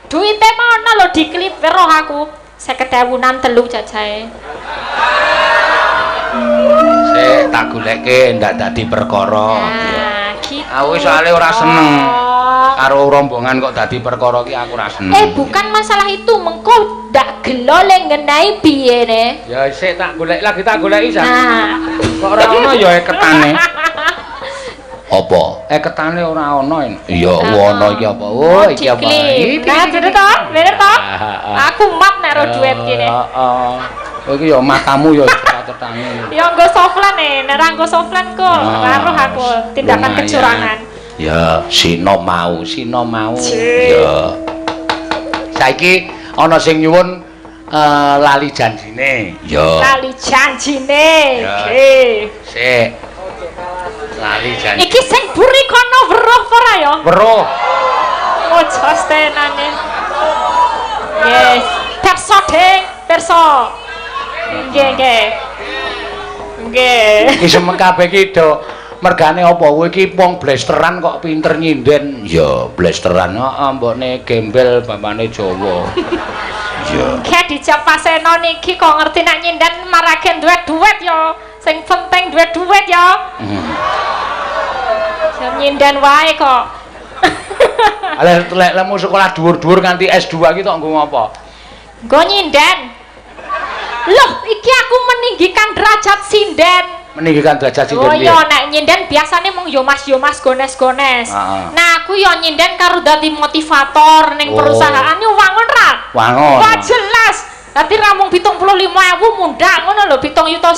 Duite mana lho diklip weruh aku. 50.000-an telu cacahe. Sik tak goleke ndak dadi perkara. Nah, gitu. Aku soalé ora seneng karo rombongan kok dadi perkara ki aku ora seneng. Bukan masalah itu, mengko ndak gelo le ngenai piye ne. Ya sik tak golek lagi, tak goleki sa. Nah. Kok ora ono ya eketane. Apa? Eketane ora ono. Iya, ono iki apa? Oh, iki apa? Nah, bener to? Bener to? Aku map nek ro duet kene. Heeh. Iki ya matamu ya cetha-cethane. Ya nggo soflan e, nek ra nggo soflan kok weruh aku tindakan kecurangan. Ya, sino mau, sino mau. Ya. Saiki ana sing nyuwun lali janjine. Ya. Lali janjine. Oke. Sik. Lali janji. Iki sing buri kono weruh ora ya? Weruh. Ojo tenane. Yes. Perso, Ding, perso. Nggih, nggih. Nggih. Iki semeng kabeh iki do mergane apa kowe iki wong blesteran kok pinter nyinden. Ya, blesteran. Heeh, mbokne gembel bapane Jawa. Ya. Nggih dijak Paseno niki kok ngerti nek nyinden marake duwe duit ya. Sing penting duwe duit ya. Jam nyinden wae kok. Lha lek lemu sekolah dhuwur-dhuwur nganti S2 iki tok nggo ngapa? Nggo nyinden. Loh, iki aku meninggikan derajat sinden. Meninggikan derajat sinden. Oh iya, nek nyinden biasane mung yo mas yo mas gones-gones. Nah, aku yo nyinden karo dadi motivator ning perusahaan yo wangun ra? Wangun. Wah, jelas. Dadi ra mung 75.000 mundhak ngono lho, 7,5 juta.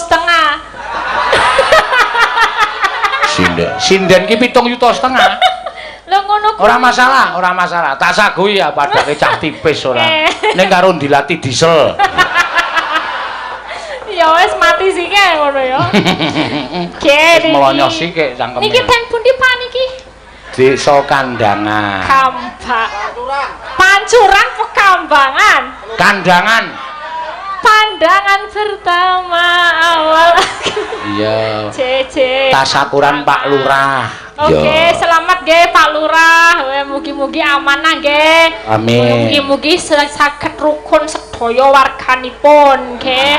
Sinden. Sinden ki 7,5 juta. Lho ngono kuwi. Ora masalah, ora masalah. Tak sagui ya padake cah tipis ora. Ning karo ndilati diesel. Ya wis mati sike ngono ya. Oke, wis melonyoh sike cangkeme. Niki ten pundi Pak niki? Desa Kandangan. Kambak. Pancuran Pekambangan. Kandangan. Pandangan pertama awal. Iya. Cece. Tasakuran Pak Lurah. Oke, selamat nggih Pak Lurah. Mugi-mugi amanah nggih. Amin. Mugi-mugi saged rukun sedaya warganipun nggih.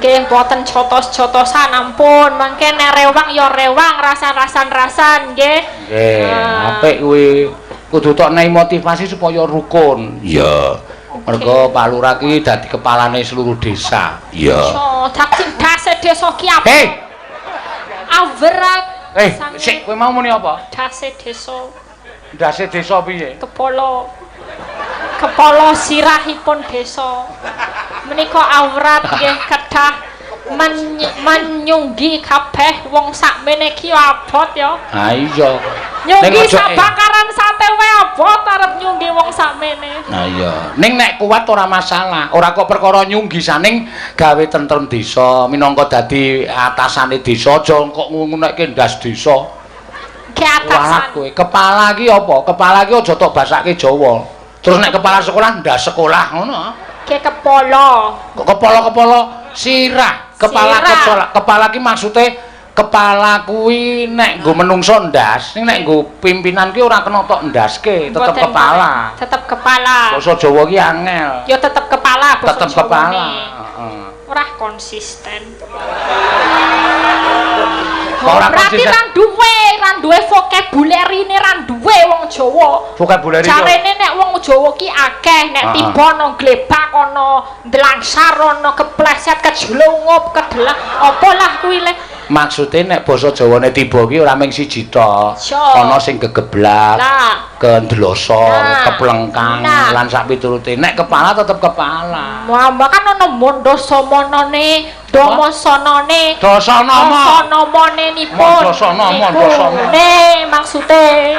Nggih mboten jotos-jotosan ampun. Mangke nek rewang ya rewang, rasan-rasan-rasan nggih. Nggih, apik kuwi. Kudu tok nei motivasi supaya rukun. Iya. Mergo Pak Lurah ki dadi kepalane seluruh desa. Iya. Oh, dadi dase desa ki apa? Hei. Awrat. Sik kowe mau muni apa? Dase desa. Dase desa piye? Kepala. Kepala sirahipun desa. Menika awrat nggih kedah Menyunggi kabeh wong sakmene iki abot ya. Ha iya. Nyunggi sabakaran sate wae abot arep nyunggi wong sakmene. Ha iya. Ning nek kuat ora masalah. Ora kok perkara nyunggi saning gawe tentrem desa, minangka dadi atasane desa aja kok ngunekke ndas desa. Ki atasan. Kowe kepala iki apa? Kepala iki aja tok basake Jawa. Terus nek kepala sekolah ndas sekolah ngono. Ki kepala. Kok kepala-kepala sirah. Kepala kepala kepala ki maksude kepala kuwi nek nggo menungso ndas, ning nek nggo pimpinan ki ora kena tok ndaske, tetep kepala. Tetep kepala. Basa Jawa ki angel. Ya tetep kepala basa Jawa. Tetep kepala. Heeh. Ora konsisten. Ora berarti ra duwe vokabulerine, ra duwe wong Jawa. Vocabulary. Jarene nek wong Jawa ki akeh, nek tiba ana glebak, ana ndlangsar, ana kepleset, kejlungup, kedelak, apa lah kuwi le. Maksude nek basa Jawane tiba ki ora mung siji tok. Ana sing gegeblak, kendlosor, keplengkang, lan sak piturute. Nek kepala tetep kepala. Wah, kan ana mondosomonone, domosanane, dasanama, dasanamane nipun. Mondosana, mondosana. Ne maksude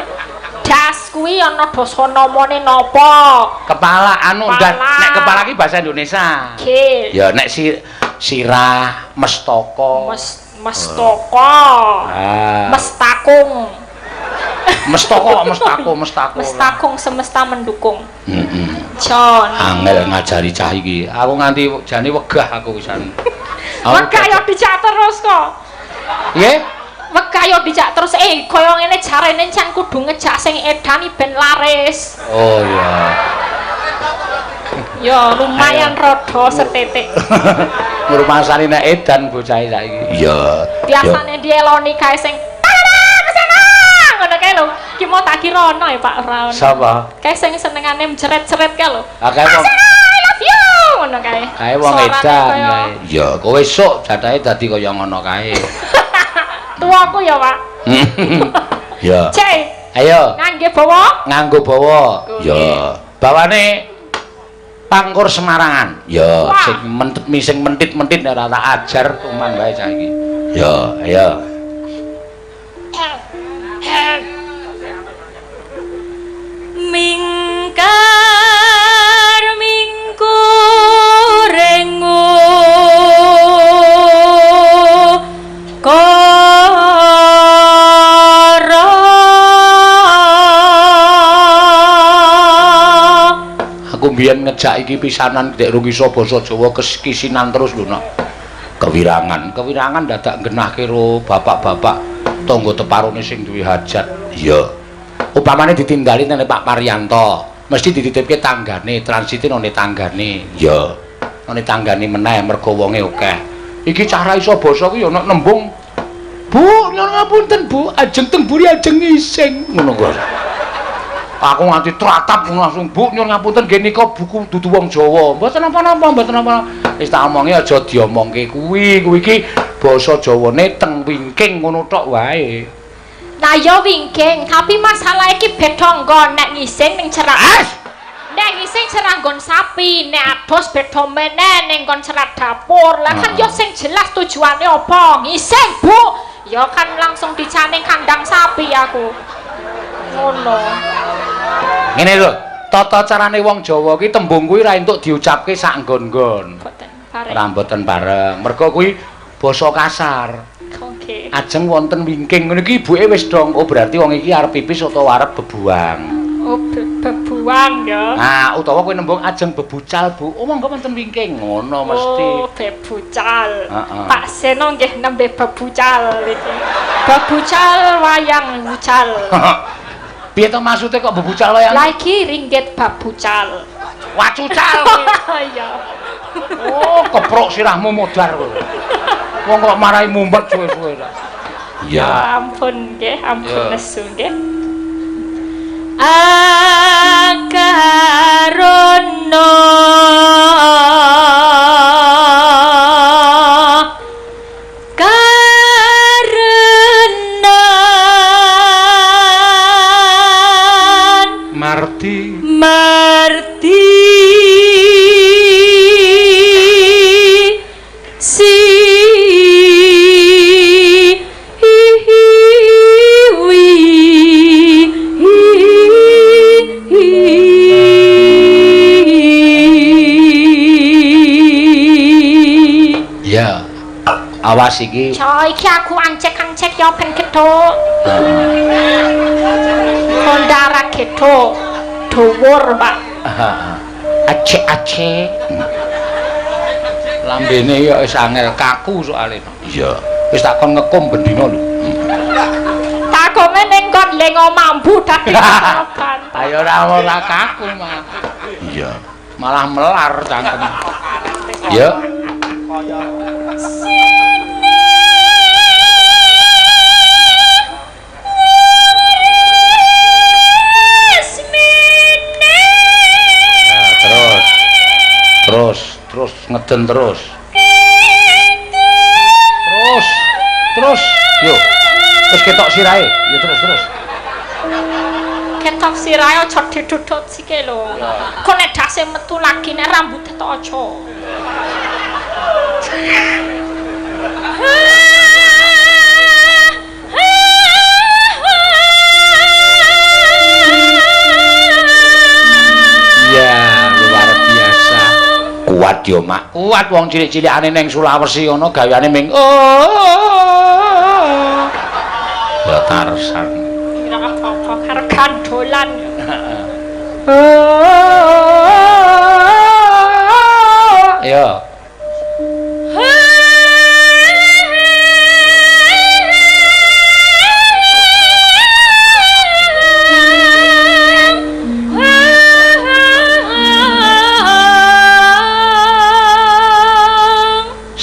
das kuwi ana dasanamane napa? Kepala anu nek kepala ki bahasa Indonesia. Nggih. Ya nek sirah, mestaka. Mestaka. Mestakung. Mestaka, mestako, mestako. Mestakung semesta mendukung. Heeh. Jon. Angel ngajari cah iki. Aku nganti jane wegah aku pisan. Wegah yo dijak terus kok. Nggih. Wegah yo dijak terus kaya ngene jarene can kudu ngejak sing edan ben laris. Oh iya. Ya lumayan rada setitik. Ngrumasani nek edan bocahe saiki. Iya. Biasane dieloni kae sing kesana ngono kae lho. Ki mau tak kira ono ya Pak ora ono. Sapa? Kae sing senengane jeret-jeret kae lho. Ah kae wong I love you ngono kae. Kae wong edan kae. Ya kowe esuk jatahe dadi kaya ngono kae. Tuaku ya, Pak. Ya. Cek. Ayo. Ngangge bawa? Nganggo bawa. Ya. Bawane Pangkur Semarangan. Ya, sing mentet sing mentit-mentit ora tak ajar tuman wae cah iki. Ya, ayo. Mingkar mingkurengu Aku mbiyen ngejak iki pisanan ndek rung iso basa Jawa kesinan terus lho nak. Kewirangan, kewirangan dadak nggenahke karo bapak-bapak tangga teparone sing duwe hajat. Iya. Upamane ditindali nang Pak Paryanto, mesti dititipke tanggane, transite nang tanggane. Iya. Nang tanggane meneh mergo wonge akeh. Iki cara iso basa kuwi ya nek nembung, Bu, nyuwun ngapunten Bu, ajeng teng buri ajeng ngising ngono kuwi. Aku nganti tratap langsung, Bu, nyuwun ngapunten nggih nika buku dudu wong Jawa. Mboten napa-napa, mboten napa. Wis tak omongi aja diomongke kuwi, kuwi iki basa Jawane teng wingking ngono tok wae. Lah ya wingking, tapi masalah iki beda nggon nek ngising ning cerak. Nek ngising cerak nggon sapi, nek ados beda meneh ning nggon cerak dapur. Lah kan ya sing jelas tujuane apa? Ngising, Bu. Ya kan langsung dicaning kandang sapi aku. Ngono. Ngene lho, tata carane wong Jawa ki tembung kuwi ra entuk diucapke sak nggon-nggon. Mboten bareng. Ora mboten bareng. Mergo kuwi basa kasar. Oke. Ajeng wonten wingking ngono iki ibuke wis dong. Oh berarti wong iki arep pipis utawa arep bebuang. Oh bebuang ya. Nah, utawa kowe nembung ajeng bebucal, Bu. Oh monggo wonten wingking ngono mesti. Oh, bebucal. Heeh. Pak Seno nggih nembe bebucal iki. Bebucal wayang bucal. Piye to maksude kok bebucal wayang? Lah iki ringgit babucal. Wacucal kowe. Iya. Oh, keprok sirahmu modar kowe. Wong kok marahi mumpet suwe-suwe ta. Ya ampun nggih, ampun nesu nggih. Akarono karena Marti Marti si Awas iki. Cok, iki aku ancek-ancek ya ben gethuk. Honda ra gethuk. Dhuwur, Pak. Acek-acek. Lambene ya wis angel kaku soalé. Iya. Wis takon ngekum bendina lho. Takome ning kon lengo mambu dadi korban. Ayo ora kaku mah. Iya. Malah melar cangkem. Ya. Nah, terus. Terus, terus ngeden terus. Terus, terus. Yo. Terus ketok sirahe. Ya terus, terus. Ketok sirahe aja didudut sike lho. Kok nek dase metu lagi nek rambute tok aja. Iya, luar biasa. Kuat yo, Mak. Kuat wong cilik-cilikane ning Sulawesi ngono gaweane ming oh. Ya Tarsan. Ora apa-apa karo gandolan. Ya.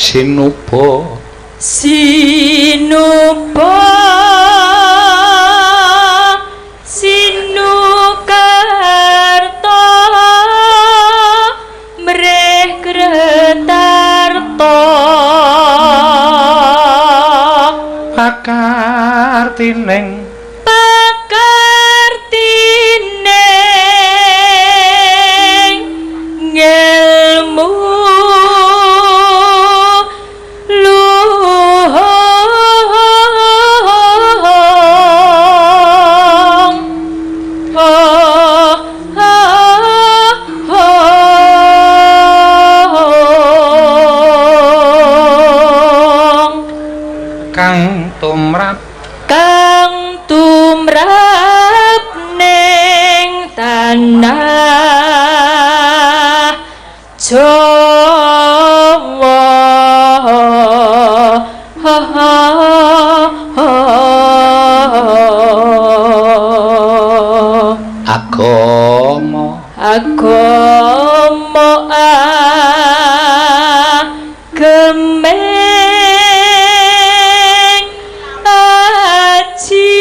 Sinuba Sinuba Sinukerta mrih kretarta pakartining pakartining ngelmu kang tumrap kang tumrap ning tanah Jawa. Agama agama agemeng aji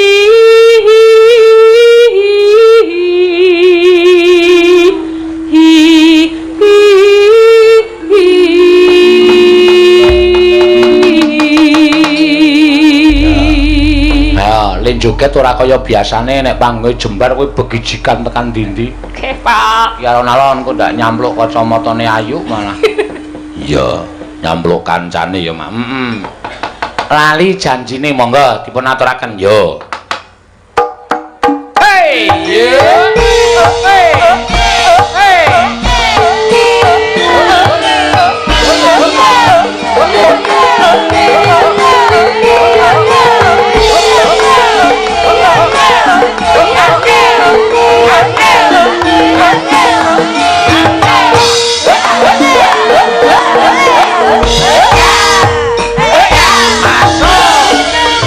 Ya, lin joget ora kaya biasane nek panggoe jembar kowe begijikan tekan dindi. Oke, Pak. Ya alon-alon kok ndak nyampluk kacamatane Ayu malah. Iya, nyampluk kancane ya, Mak. Heeh. Lali janjine monggo dipun aturaken yo. Hey! Hey! Hey!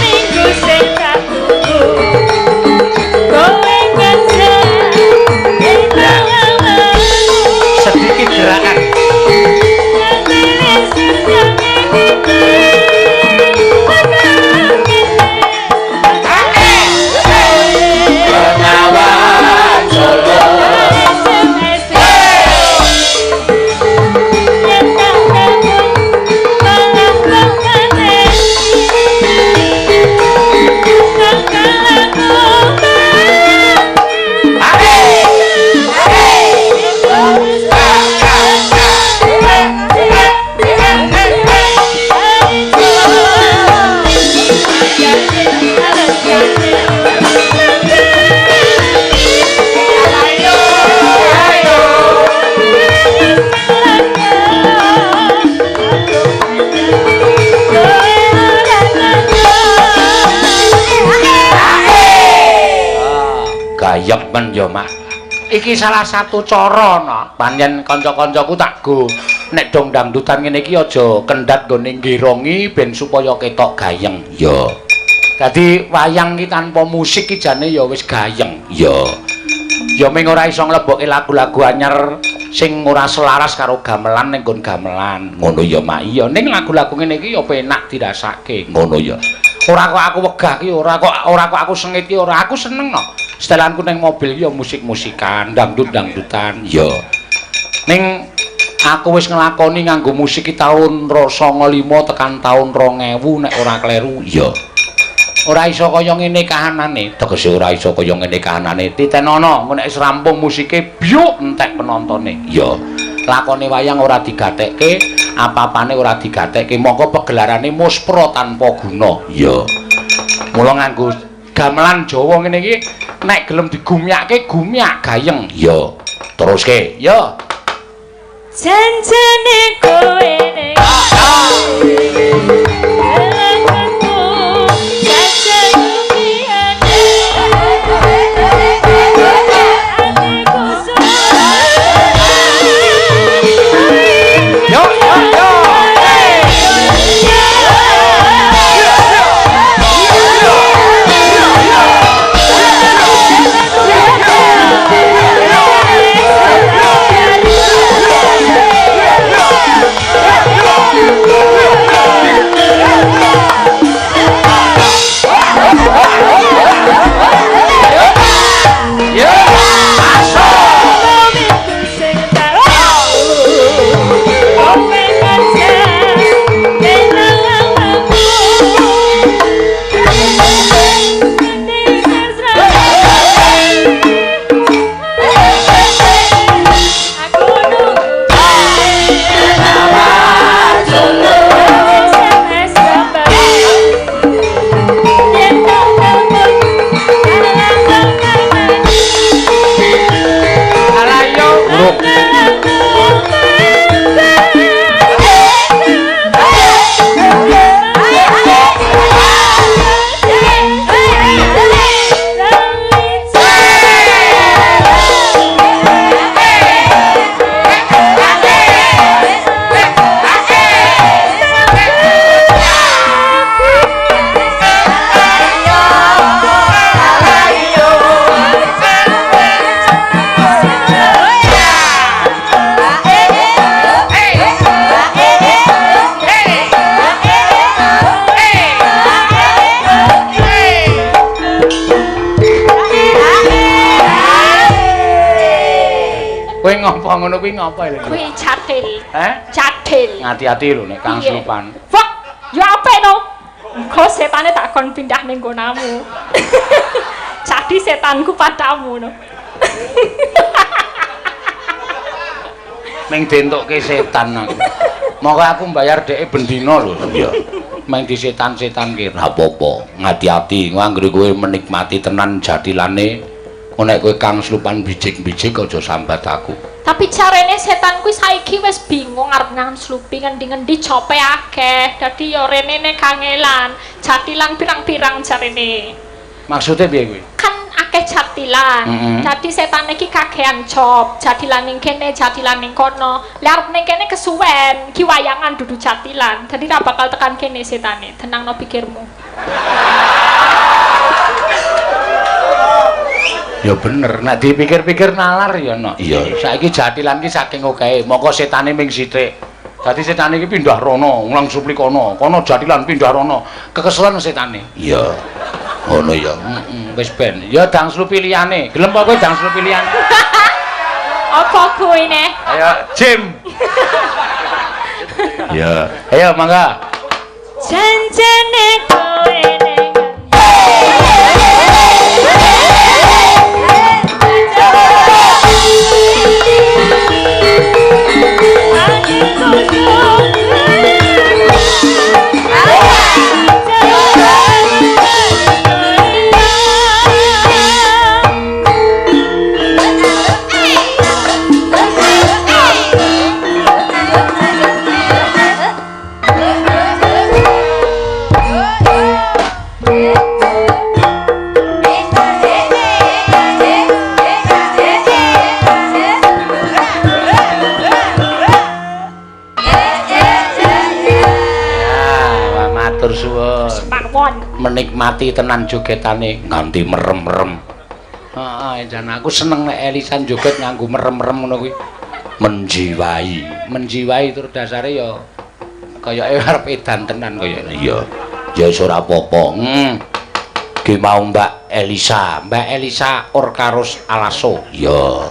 Minggu sing Gayeng men ya, Mak. Iki salah satu cara no. Pancen kanca-kancaku tak go nek dong dangdutan ngene iki aja kendhat nggone nggerongi ben supaya ketok gayeng. Ya. Dadi wayang iki tanpa musik iki jane ya wis gayeng. Ya. Ya ming ora iso nglebokke lagu-lagu anyar sing ora selaras karo gamelan ning nggon gamelan. Ngono ya, Mak. Iya, ning lagu-lagu ngene iki ya penak dirasake. Ngono ya. Ora kok aku wegah ki ora kok aku sengit ki ora, aku seneng no. Setelanku ning mobil ki ya musik-musikan, dangdut-dangdutan. Ya. Ning aku wis nglakoni nganggo musik ki taun 95 tekan taun 2000 nek ora kleru. Ya. Ora iso kaya ngene kahanane, tegese ora iso kaya ngene kahanane. Titenono, engko nek wis rampung musike byuk entek penontone. Ya. Lakone wayang ora digatekke, apa-apane ora digatekke, mongko pegelarane muspra tanpa guna. Ya. Mula nganggo gamelan Jawa ngene iki nek gelem digumyake gumyak gayeng. Ya. Teruske. Ya. Janjane kowe ning Yo yo yo. Kowe ngopo ngono kuwi ngopo lho? Kuwi cathil. Heh? Cathil. Ngati-ati lho nek kang slupan. Wah, ya apik no. Engko setane tak kon pindah ning nggonamu. Jadi setanku padamu no. Ming dientukke setan aku. Monggo aku mbayar dheke bendina lho. Iya. Ming disetan-setan ki ra apa-apa. Ngati-ati anggere kowe menikmati tenan jathilane. Nek kowe kang slupan bijik-bijik aja sambat aku. Tapi carane setan kuwi saiki wis bingung arep ngangslupi ngendi-ngendi cope akeh. Dadi ya rene ne kangelan, jathilan pirang-pirang jarene. Maksude piye kuwi? Kan akeh jathilan. Dadi setan iki kakean cop, jathilan ning kene, jathilan ning kono. Lah arep ning kene kesuwen, ki wayangan dudu jathilan. Dadi ra bakal tekan kene setane. Tenangno pikirmu. Ya bener, nek dipikir-pikir nalar ya no. Iya, saiki jathilan ki saking okehe, moko setane ming sithik. Dadi setane iki pindah rono, ngulang supli kono, kono jathilan pindah rono. Kekeselan setane. Iya. Ngono ya. Heeh, wis ben. Ya dang slupi liyane. Gelem apa kowe dang slupi liyane? Apa kuwi ne? Ayo, Jim. Iya. Ayo mangga. Janjane kowe ning Pripun? Menikmati tenan jogetane nganti merem-merem. Heeh, jan aku seneng nek Elisa joget nganggo merem-merem ngono kuwi. Menjiwai, menjiwai tur dasare ya kayake arep edan tenan kayake. Iya. Ya wis ora apa-apa. Ki mau Mbak Elisa, Mbak Elisa Orkarus Alaso. Iya.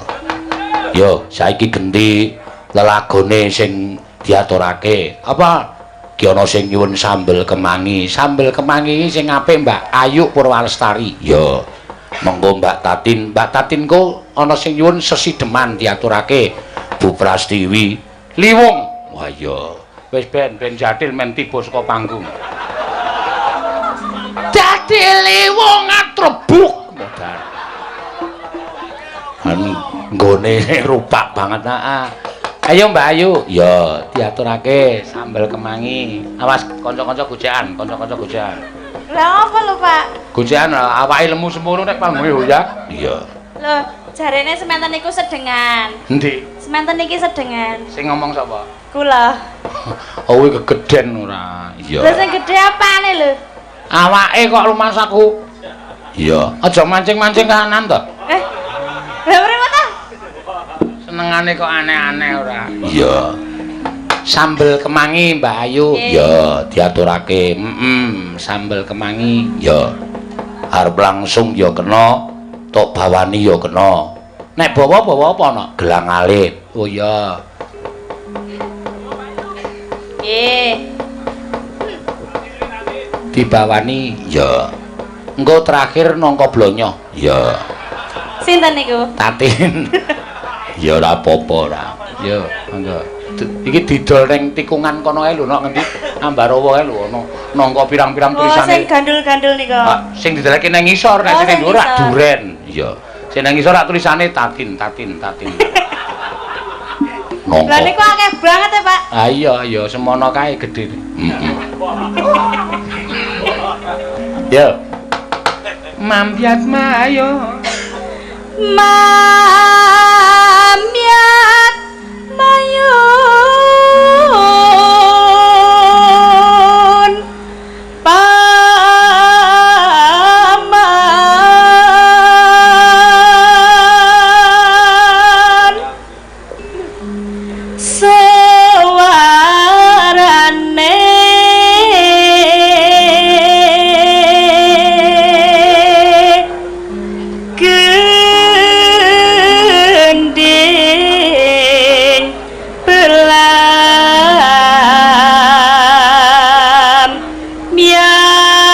Yo, saiki genti lelagone sing diaturake. Apa? Ki ana sing nyuwun sambel kemangi. Sambel kemangi iki sing apik Mbak Ayu Purwalestari. Iya. Monggo Mbak Tatin. Mbak Tatin ku ana sing nyuwun sesideman diaturake Bu Prastiwi Liwung. Wah iya. Wis ben jathil men tiba saka panggung. Dadi liwung atrebuk modar. Nggone rupak banget heeh. Ayo Mbak Ayu. Ya, diaturake sambel kemangi. Awas kanca-kanca gocekan, kanca-kanca gocekan. Lah apa lho, Pak? Gocekan awake lemu semono nek panggonge hoyak. Iya. Lho, jarene sementen niku sedengan. Endi? Sementen niki sedengan. Sing ngomong sapa? Kula. Oh, kuwi gegeden ora. Iya. Lha sing gedhe apane lho? Awake kok lumasaku. Iya. Aja mancing-mancing kahanan to. Lha pripun ta? Senengane kok aneh-aneh ora. Iya. Sambel kemangi Mbak Ayu. Iya, diaturake. Sambel kemangi. Iya. Arep langsung ya kena, tok bawani ya kena. Nek bawa-bawa apa ana? Gelang alit. Oh iya. Nggih. Dibawani ya. Engko terakhir nangka blonyo. Ya. Sinten niku? Tatin. Ya ora apa-apa ora. Ya, monggo. Iki didol ning tikungan kono ae lho nok ngendi? Ambarawa ae lho ana nangka pirang-pirang tulisane. Oh, sing gandul-gandul niku. Sing didolake nang ngisor, nek sing nang dhuwur rak duren. Iya. Sing nang ngisor rak tulisane Tatin, Tatin, Tatin. Nangka. Lah niku akeh banget ya, Pak. Ah iya, iya semono kae gedhe. Heeh. Yo. Mampiat mayo. Mampiat mayun paman suwarane gending belam miangan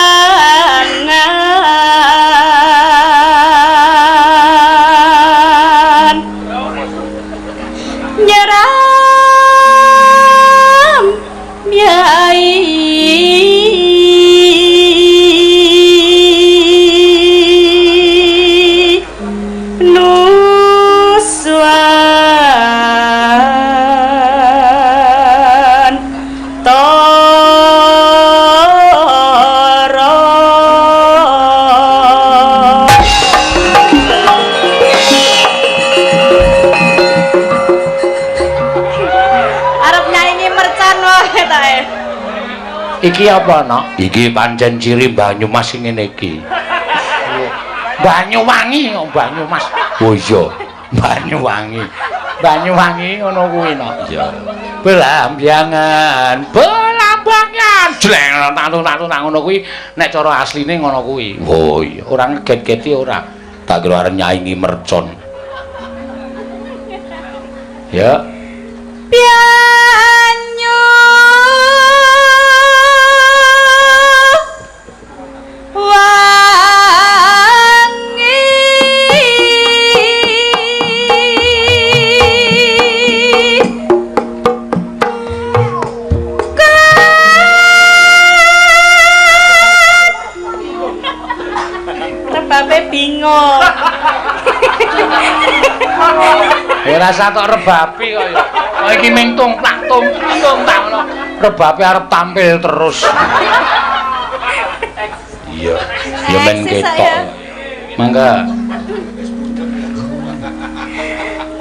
nyeram miai nuswan toro. Arep nyanyi mercon wae ta e. Iki apa, Nok? Iki pancen ciri Banyumas sing ngene iki. Banyuwangi kok Banyumas. Oh iya, Banyuwangi. Banyuwangi ngono kuwi, Nok. Iya. Belambangan, belambangan. Jleng tatu-tatu nang ngono kuwi nek cara asline ngono kuwi. Oh iya, ora ngeget-geti ora. Tak kira arep nyaingi mercon. Ya. Banyu wangi rebabe bingung. Ya rasa tok rebabe kok ya. Oh iki ming tungtak tungtak ngono. Rebabe arep tampil terus. Iya, ya men ketok. Mangga.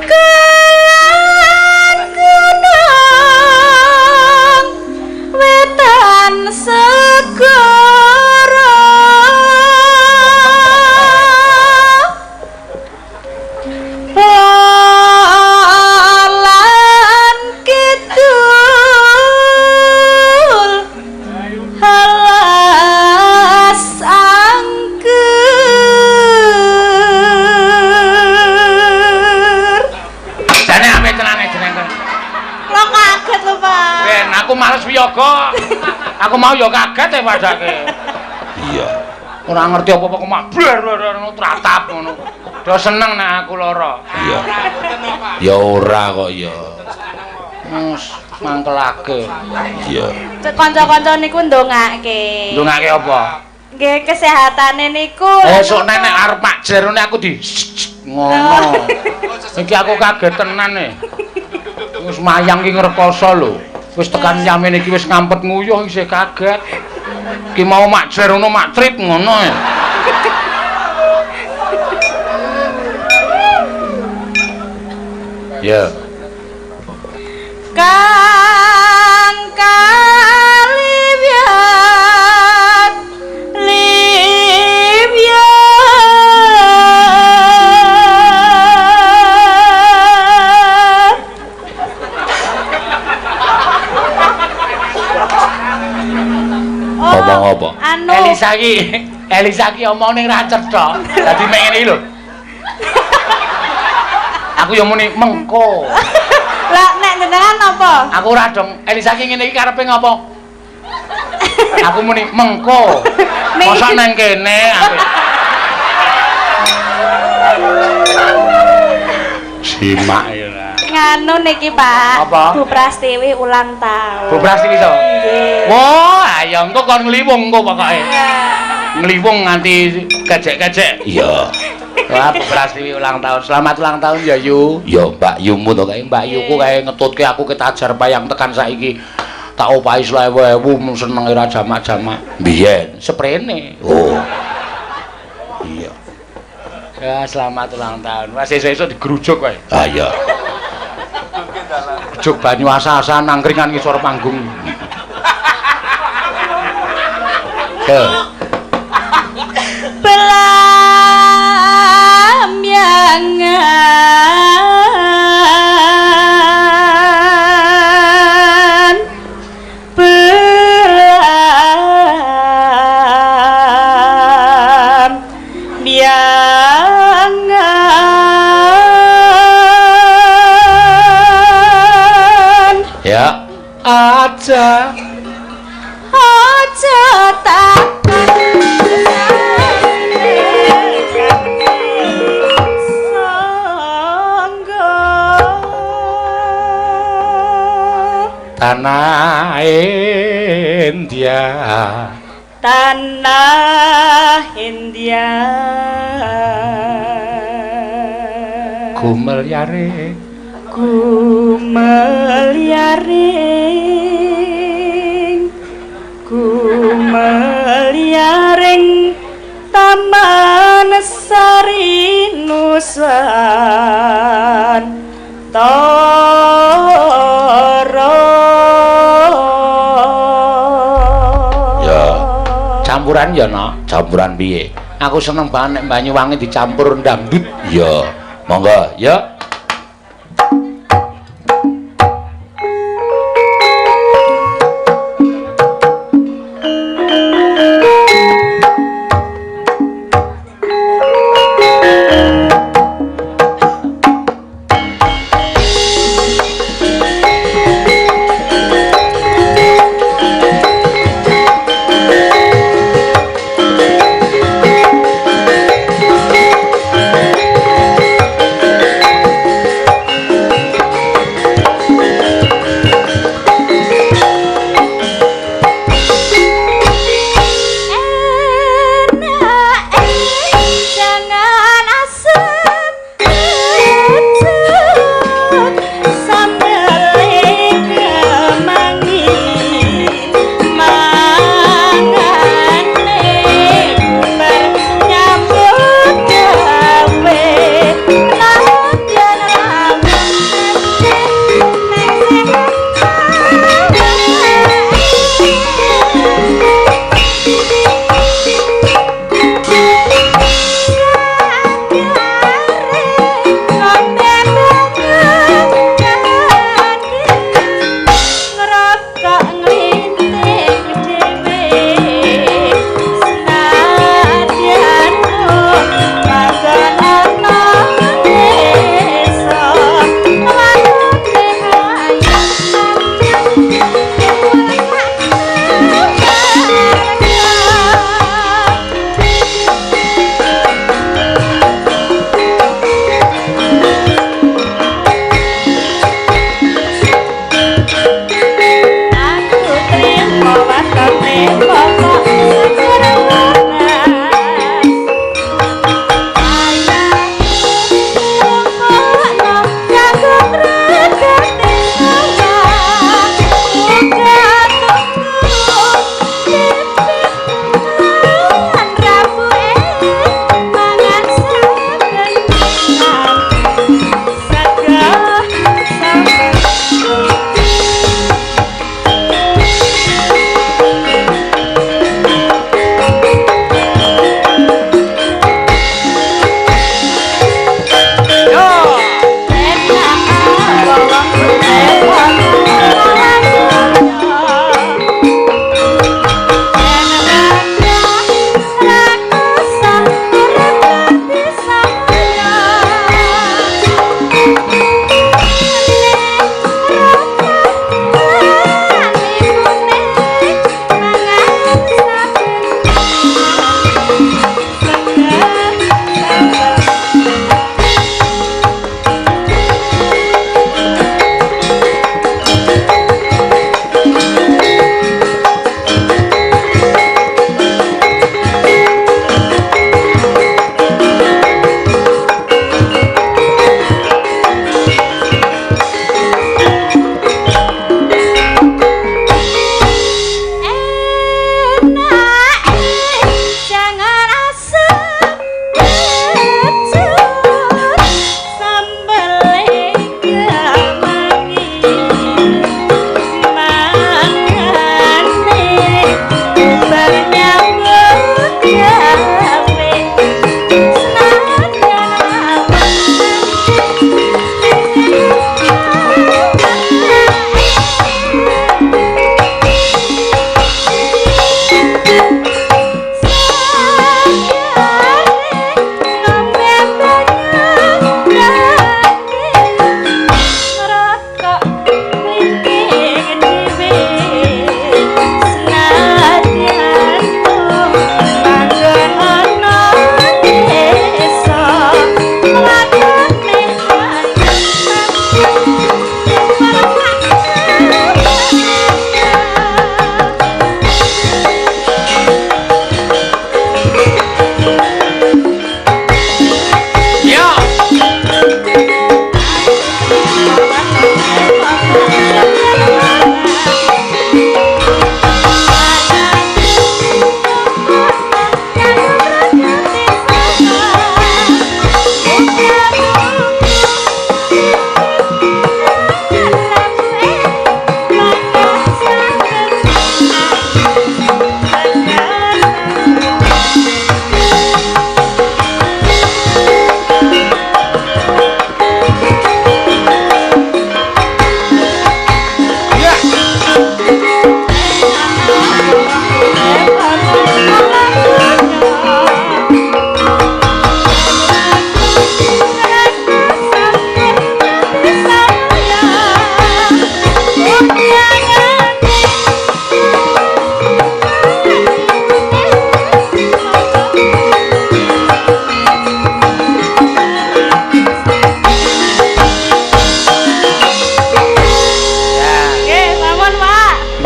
Kelan gunung wetan segara prayoga. Aku mau ya kaget e padake. Iya. Ora ngerti apa-apa kok mak bler ngono tratap ngono. Do seneng nek aku lara. Iya. Ya ora kok ya. Wis mangkelake. Iya. Kanca-kanca niku ndongake. Ndongake apa? Nggih kesehatane niku. Esuk nek arep mak jerone aku di ngono. Iki aku kaget tenan e. Wis mayang ki ngrekoso lho. Wis tekan yamene iki wis ngampet nguyuh isih kaget. Ki mau mak jer ngono mak trip ngono e. Ya. Kang kalibyat libyat. Ngomong apa? Anu. Elisa ki omong ning ra cetha. Dadi mek ngene iki lho. Aku yo muni mengko. Lah nek jenengan apa? Aku ora dong. Elisa ki ngene iki karepe ngopo? Aku muni mengko. Mosok nang kene aku. Simak ya lah. Nganu niki, Pak. Apa? Bu Prastiwi ulang tahun. Bu Prastiwi to? Nggih. Wah, ayo engko kon ngliwung engko pokoke. Ngliwung nganti kejek-kejek. Iya. Wah, Bu Prastiwi ulang tahun. Selamat ulang tahun ya, Yu. Ya Mbak Yumu to Kae Mbak Yuku kae ngetutke aku ketajar payang tekan saiki. Tak opahi 50.000 senenge ra jamak-jamak. Biyen. Seprene. Oh. Iya. Ya, selamat ulang tahun. Wah, sesuk-esuk digerujuk kowe. Ah iya. Grujuk banyu asa-asa nangkringan ngisor panggung. Ke. Belamyangan belamyangan. Ya. Aja. Aja takon sangga Tanah India. Tanah India. Gumelyare Gumelyaring Gumelyaring Taman Sari Nusantara. Ya. Campuran ya, Nok. Campuran piye? Aku seneng banget nek Banyuwangi dicampur dangdut. Iya. Monggo, ya.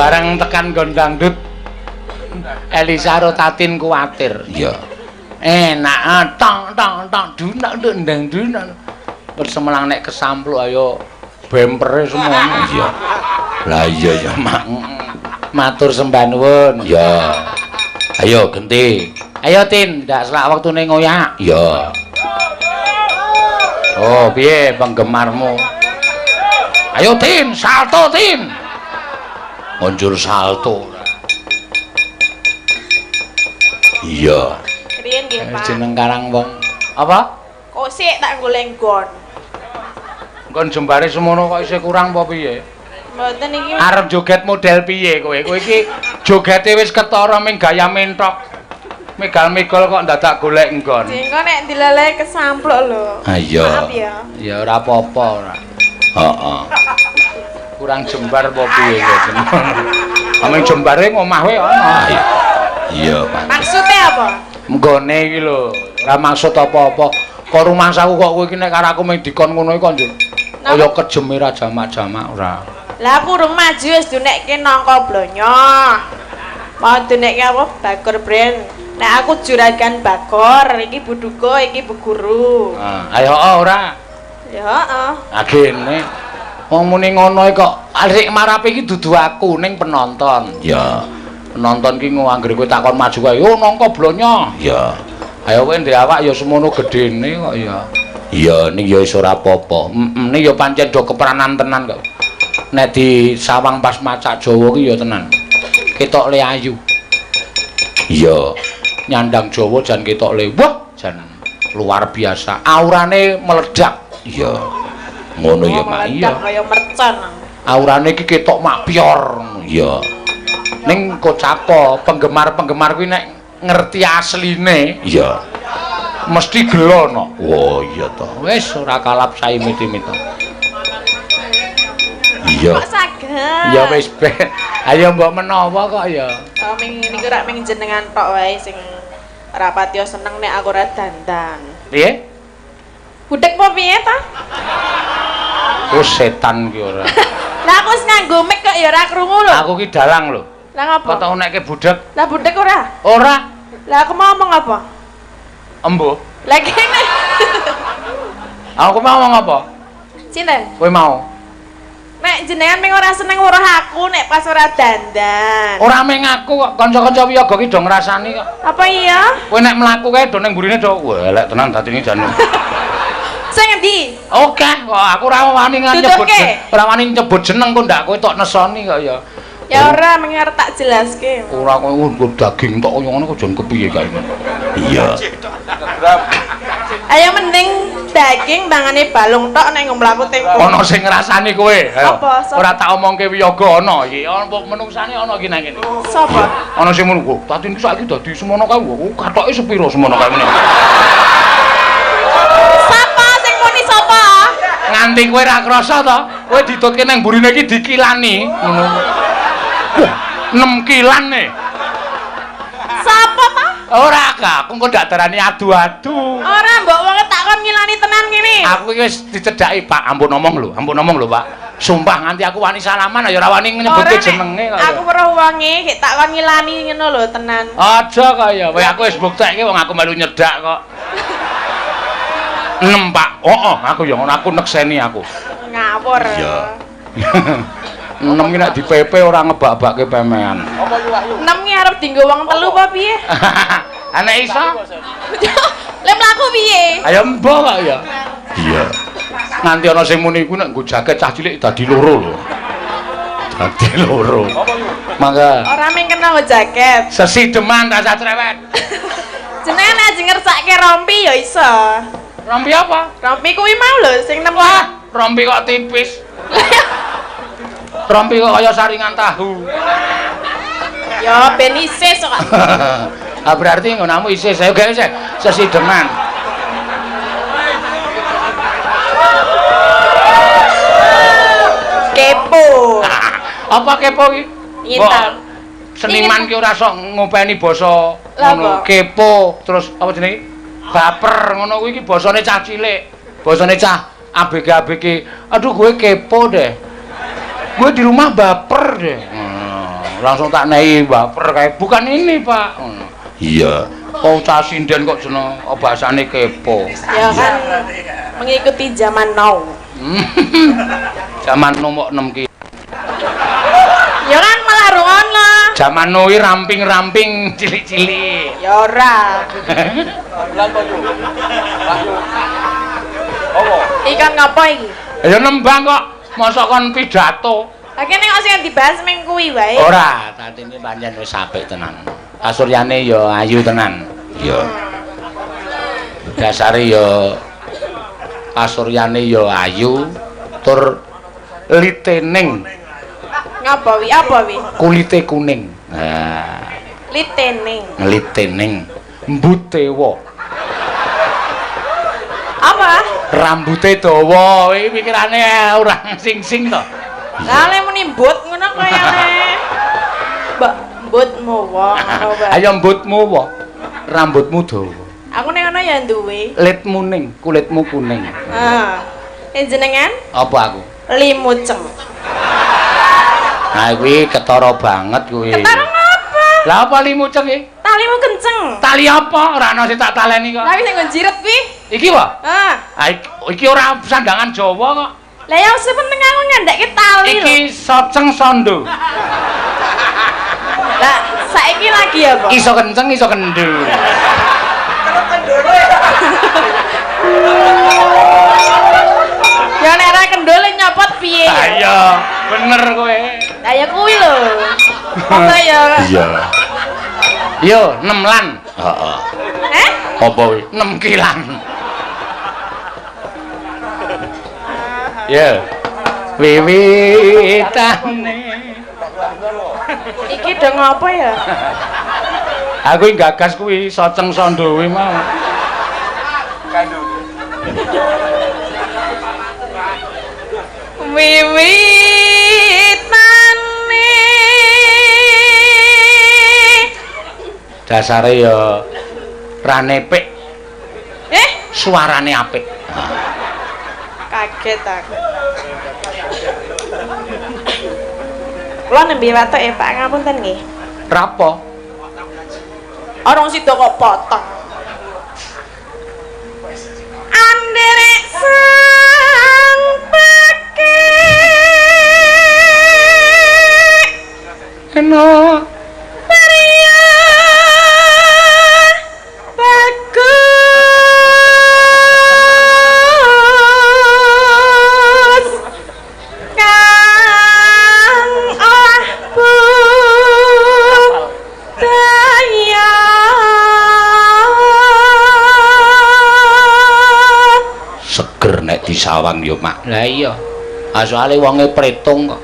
Bareng tekan nggon dangdut Elisa karo Tatin kuwatir. Iya. Enak tong tong tong dunak ndang dunak. Bersemelang nek kesampluk ayo bempere semono. Iya. Lah iya ya, Mak. Matur sembah nuwun. Iya. Ayo genti. Ayo Tin, ndak selak wektune ngoyak. Iya. Oh, piye penggemarmu? Ayo Tin, salto Tin. Ngunjur salto. Iya. Riyen nggih, Pak. Jeneng karang wong. Apa? Kok sik tak golek nggon. Nggon jembare semono kok isih kurang apa piye? Mboten iki. Arep joget model piye kowe? Kowe iki jogete wis ketara ming gaya mentok. Megal-megol kok ndadak golek nggon. Jengko nek dileleh kesampluk lho. Ah iya. Maaf ya. Ya ora apa-apa ora. Heeh. Kurang jembar apa piye kowe jeneng. Ameng jembare ngomah wae ana. Iya, Pak. Maksudnya apa? Nggone iki lho, ora maksud apa-apa. Kok rumangsaku kok kowe iki nek karo aku mung dikon ngono iki kok njur. Kaya kejeme ra jamak-jamak ora. Lah aku urung maju wis dunekke nangka blonyo. Mau dunekke apa? Bagor brand. Nek aku juragan Bagor, iki Bu Duko, iki Bu Guru. Ah, ayo ora. Ya heeh. Ah gene. Wong muni ngono iki kok sing marapi iki dudu aku ning penonton. Ya. Penonton ki anggere kowe takon maju kae, "Yo nangka blonyo." Ya. Ayo kowe ndek awak ya semono gedene kok ya. Iya, ning ya wis ora apa-apa. Heeh, ning ya pancen do kepranan tenan kok. Nek disawang pas macak Jawa ki ya tenan. Ketok le ayu. Iya. Nyandang Jawa jan ketok le. Wah, jan luar biasa. Aurane meledak. Iya. Ngono ya, Mak. Iya. Kaya mercon. Aurane iki ketok makpior. Iya. Ning kocapo penggemar-penggemar kuwi nek ngerti asline, iya, mesti gelo no. Oh iya to. Wis ora kalap saimit-imit. Iya. Kok saged? Ya wis ben. Ayo mbok menawa kok ya. Oh ming niku rak ming jenengan tok wae sing ora patiya seneng nek aku ora dandan. Piye? Budek apa piye ta? Oh setan ki ora. Lah aku wis nganggo mic kok ya ora krungu lho. Aku ki dalang lho. Lah ngapa? Kok tau nekke budek? Lah budek ora? Ora. Lah aku mau ngomong apa? Embuh. Lah kene. Aku mau ngomong apa? Sinten? Kowe mau. Nek jenengan ming ora seneng weruh aku nek pas ora dandan. Ora ming aku kok, kanca-kanca wiyaga ki do ngrasani kok. Apa iya? Kowe nek mlaku kae do ning mburine do wah elek tenan dadine jan. Sing ngendi? Oke, kok aku ora wani nyebut. Ora wani nyebut jeneng kok ndak kowe tok nesoni kok ya. Ya ora ming arep tak jelaske. Ora kowe nggo daging tok kaya ngono kok jan kepiye kae. Iya. Ayo mending daging mangane balung tok nek mlaku tempo. Ana sing ngrasani kowe. Ayo. Apa? Ora tak omongke wiyaga ana iki. Ana menungsane ana iki nang kene. Sapa? Ana sing muni, "Wah, Tatin ki saiki dadi semono kae. Wah, kathoke sepiro semono kae meneh." Sapa sing muni sapa? Nganti kowe ra krasa to, kowe ditutke nang mburine iki dikilani ngono. Wah, 6 kilan e. Sapa ta? Ora, aku engko ndak darani adu-adu. Ora, mbok wong tak kon ngilani tenan ngene. Aku iki wis dicedhaki, Pak, ampun ngomong lho, ampun ngomong lho, Pak. Sumpah nganti aku wani salaman ya ora wani nyebutke jenenge kok. Aku weruh wonge gek tak kon ngilani ngono lho tenan. Aja kaya, kowe aku wis buktekke wong aku melu nyedak kok. 6, Pak. Heeh, aku ya ngono, aku nekseni aku. Ngawur. Iya. 6 ki nek di PP ora ngebak-bakke pemean. 6 ki arep dienggo wong telu apa piye? Ana iso? Lah mlaku piye? Ayo mbok kok ya. Iya. Nganti ana sing muni iku nek nggo jaket cah cilik dadi loro lho. Dadi loro. Mangga. Ora mung kena nggo jaket. Sesideman rasa cerewet. Jenengan aja ngersake rompi ya iso. Rompi apa? Rompi kuwi mau lho sing nem. Wah, rompi kok tipis. Rompi kok kaya saringan tahu. Ya ben isis kok. Ah berarti nggonamu isis. Ayo gawe sesideman. Kepo. Apa kepo iki? Ngintal. Seniman ki ora sok ngopeni basa ngono, kepo, terus apa jenenge? Baper ngono kuwi iki basane cah cilik. Basane cah ABG-ABG. Aduh gue kepo deh. Gue di rumah baper deh. Langsung tak nehi baper kae. Bukan ini, Pak. Ngono. Iya. Kok cah sinden kok jeneng bahasane kepo. Ya kan mengikuti zaman now. Zaman nomor 6 ki. Ya kan malah rungono. Zaman noi ramping-ramping cilik-cilik. Ya ora. Ikan ngapa iki? Ya nembang kok. Mosok kon pidato. Lah kene kok sing dibahas ming kuwi wae. Ora, tatine pancen wis apik tenan. Kasuryane ya ayu tenan. Iya. Dasare ya kasuryane ya ayu tur litening. Ngapa wi? Apa wi? Kulite kuning. Nah, Litening. litening. Mbutewa. Apa? Rambute dawa, iki pikirane ora sing-sing to. Lah le muni mbut ngono kaya le. Mbak mbut mowo ngono wae. Ayo mbutmu wa. Rambutmu dawa. Aku nek ngono ya duwe. Litmu ning, kulitmu kuning. Heeh. Jenengan Apa aku? Limuceng. Nah kuwi ketara banget kuwi. Ketara ngapa? Lah apa limuceng iki? Talimu kenceng. Tali apa? Ora ana sing tak taleni kok. Lah sing nggo jiret kuwi. Iki wae. Heeh. Ah iki ora sandangan Jawa kok. Lah ya sing penting aku ngandhake tali lho. Iki soceng sondo. Lah saiki lagi apa? Iso kenceng iso kendho. Ya nek ora kendho le nyopot piye? Lah iya, bener kowe. Lah ya kuwi lho. Apa ya? Iya. Yo, 6 lan. Heeh. Eh? Apa kuwi? 6 kilan. Ya. Wiwitane. Iki do ngopo ya? Aku gagas kuwi soceng sondo kuwi mau. Wiwitane. Dasare ya ranepik. Eh? Suarane apik. Kaget aku. Kula nembe watuk ya Pak, ngapunten nggih. Rapo? Orang sida kok potong. Anderek sang peke. Eno. Maria bagus kang olah budaya. Seger nek disawang yo, Mak. Lah iya. Ah soalé wonge pretung kok.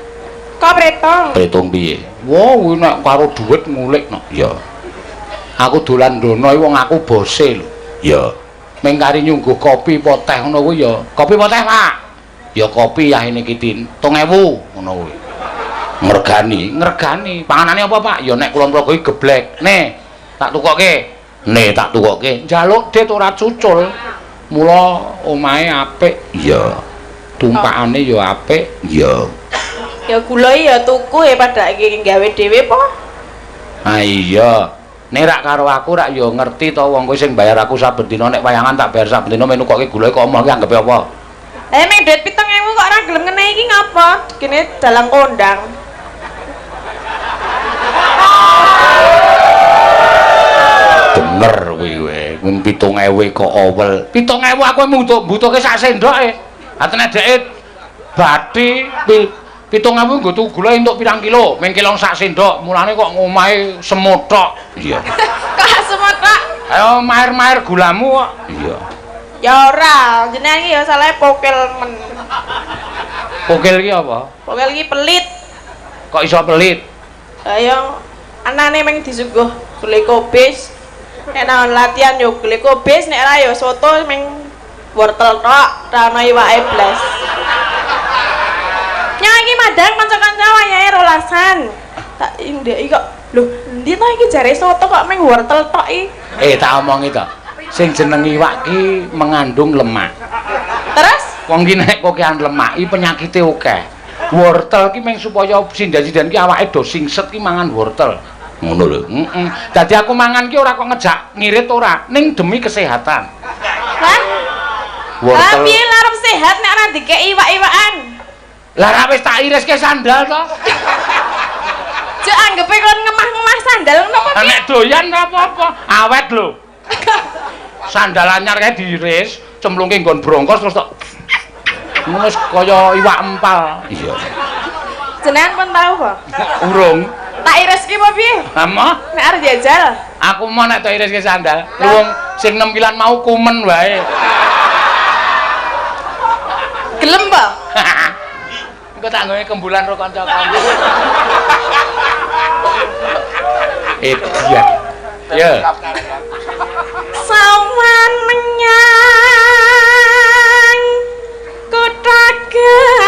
Kok pretung? Pretung piye? Wah, kuwi nek karo dhuwit ngulik no. Ya. Aku dolan ndono iki wong aku bose lho. Ya. Ming kari nyungguh kopi apa teh ngono kuwi ya. Kopi apa teh, Pak? Ya kopi ya ini iki Tin. 2000 ngono kuwi. Ngregani, ngregani. Panganane apa, Pak? Ya nek Kulon Progo iki geblek. Ne, tak tukoke. Ne, tak tukoke. Njaluk dit ora cucul. Mula omahe apik. Iya. Tumpakane ya apik. Iya. Ya gula ya tuku ya pada iki gawe dhewe po. Ah iya. Nek rak karo aku rak ya ngerti to wong kowe sing bayar aku saben dina nek wayangan tak bayar saben dina menukoke gula kok omah ki anggepe apa? Lah meng duit 7.000 kok ora gelem ngenehi iki ngapa? Kene dalang kondang. Bener kuwi kowe. Kuwi 7.000 kok owel. 7.000 aku mbutuhke sak sendoke. Atene dheke bathi 7.000 nggo tuku gula entuk pirang kilo, ming kelong sak sendok, mulane kok ngomahe semut tok. Iya. Kok semut tok? Ayo maer-maer gulamu kok. Iya. Ya ora, jenengan iki ya salahe pokel men. Pokel iki apa? Pokel iki pelit. Kok iso pelit? Ayo anane meng disuguh gule kobis. Nek nang latihan yo gule kobis, nek ora yo soto meng wortel tok, ora ono iwake blas. Nya iki madang kanca-kanca wayahe rolasan. Tak ndeki kok. Lho, endi to iki jare soto kok meng wortel tok iki? Tak omongi to. Sing jeneng iwak ki mengandung lemak. Terus? Wong ki nek kokean lemak iki penyakite akeh. Wortel ki meng supaya sinden-sinden ki awake do singset ki mangan wortel. Ngono lho. Heeh. Dadi aku mangan ki ora kok ngejak ngirit ora, ning demi kesehatan. Hah? Wortel. Lah piye larep sehat nek ora dikeki iwak-iwakan? Lah ra wis tak iriske sandal to. Cuk anggepe kon ngemah-ngemah sandal ngono apa piye? Nek doyan ora apa-apa, awet lho. Sandal anyar kae diiris, cemplungke nggon brongkos terus tok. Ngono wis kaya iwak empal. Iya. Jenengan pun tau apa? Urung. Tak iriske apa piye? Ama Nek arep jajal. aku mau nek tak iriske sandal. Wong sing 6 kilan mau kumen wae. Gelem apa? Engko tak nggawe kembulan karo kanca-kanca. Edian. Ya. Sawan menyang kutha gedhe.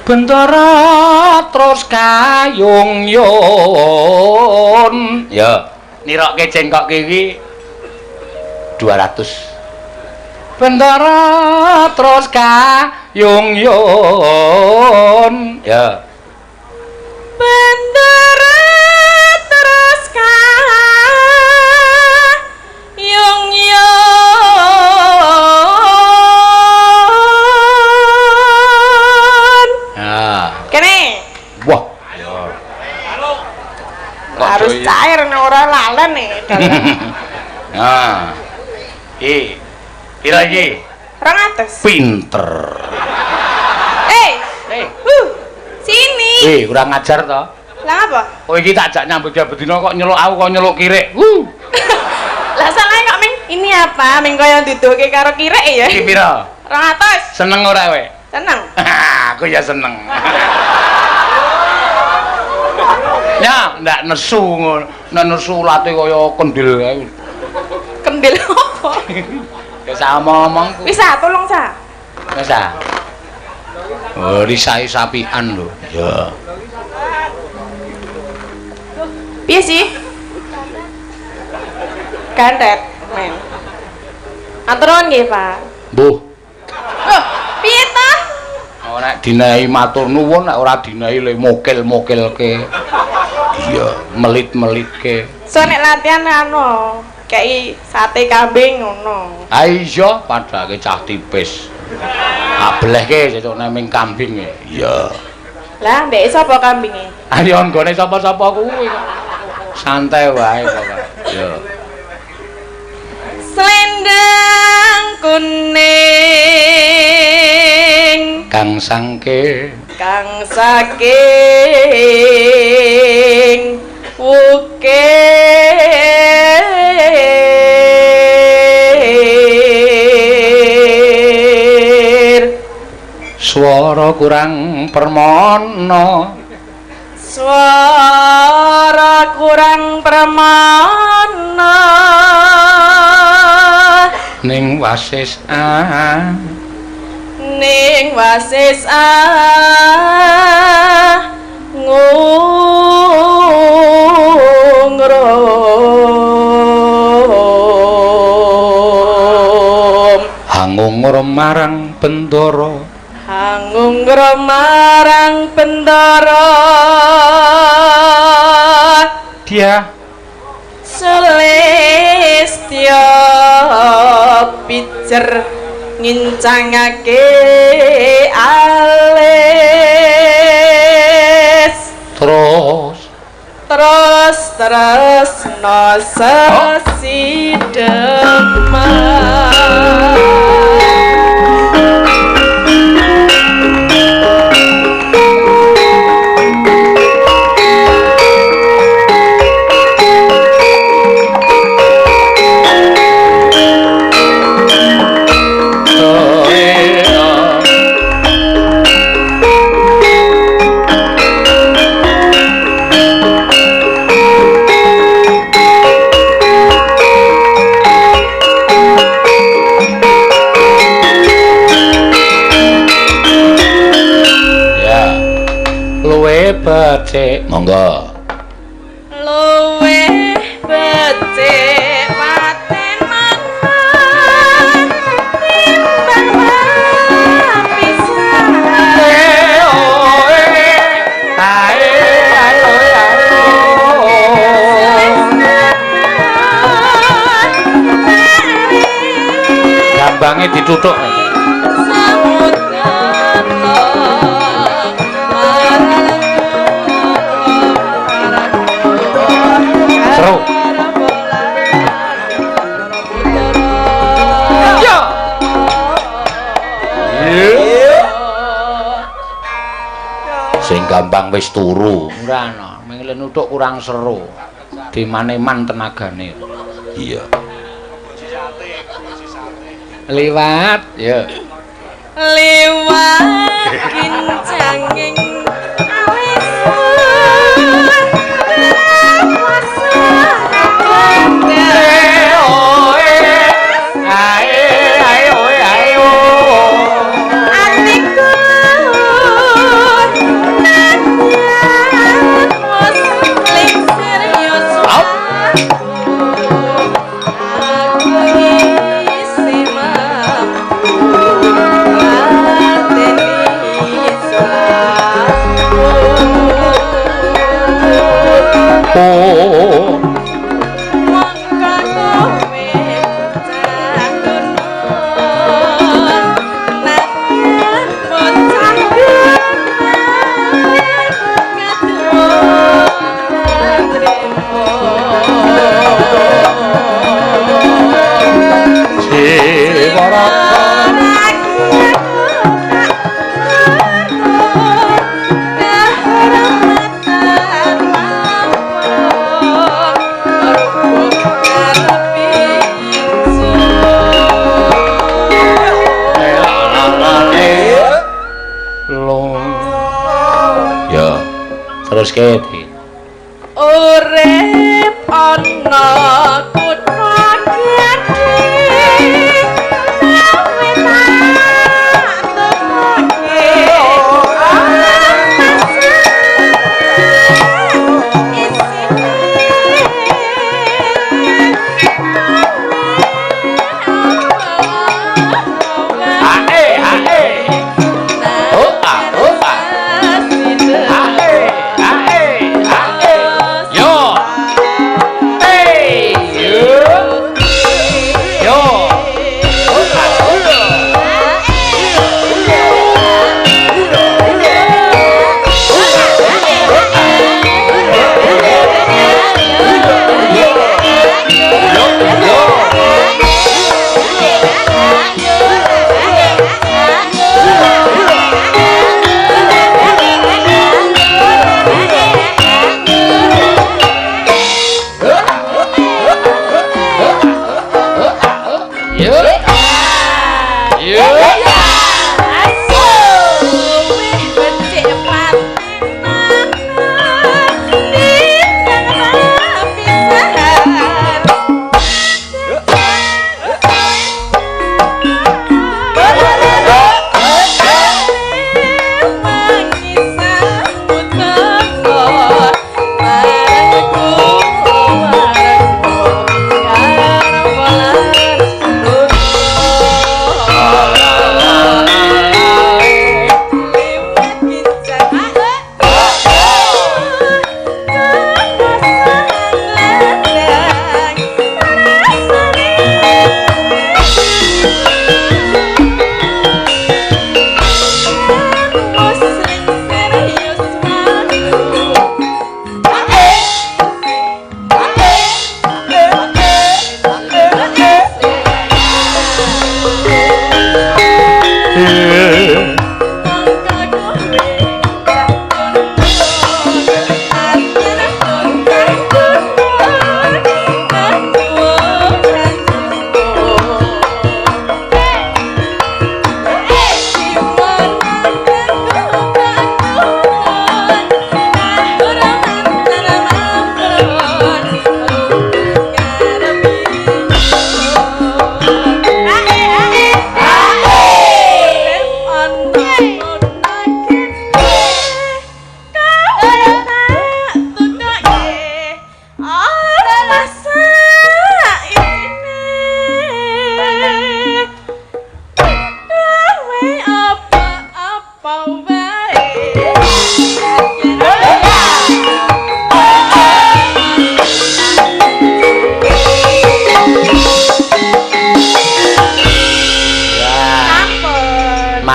Bentara terus kayung yun. Ya, nirokke cengkok iki 200. Bentara terus kayung yun. Ya. Bentara terus kayung yun. Ah. Kene. Wah. Harus cair nek ora lalen nih. Nah. Iki. Pira iki? 200. Pinter. Sini. Kurang ajar to. Lah apa? Kowe iki tak jak nyambut gawe bedina kok nyeluk aku kok nyeluk kirik. Lah salah kok ming ini apa? Ming kaya nduduhke karo kirik ya. Iki pira? 200. Seneng ora kowe? Seneng. Aku ya seneng. Ya, ndak nesu ngono. Nek nesu ulate kaya kendil kae. Kendil apa? Ya sama omongku. Wis ah, tolong sa. Wis ah. Oh, risai sapian lho. Ya. Piye sih? Gantet, men. Matur nuwun nggih, Pak. Mbuh. Loh, piye ta? Oh, nek dinehi matur nuwun, nek ora dinehi le mokil-mokilke. Iya, melit-melitke. So nek latihan anu, kei sate kambing ngono. Ha iya, padake cah tipis. Tak belehke sesuk nek ming kambing e. Iya. Lah, mbek sapa kambinge? Ayo nggone sapa-sapa kuwi kok. Santai wae pokoke. Iya. Selendang kuning kang sangke kang saking wukir swara kurang permana, swara kurang permana ning wasis a, ning wasis a ngungrum hangungrum marang Bendara, hangungrum marang Bendara dia Sulistya pijer ngincangake alis terus terus tresna sesideman. Luwe becik, monggo. Luwe dituthuk. Seru. Yo. Sing gampang wis turu. Ora ana, ming nuthuk kurang seru. Dimaneman tenagane. Iya. Liwat, ya. Liwat kincanging alismu. Terus kene. Urip ana kutha gedhe gawe tak temoke Ae ae. Oh ah oh ah. Ae ae ae. Yo. Hey. Yo.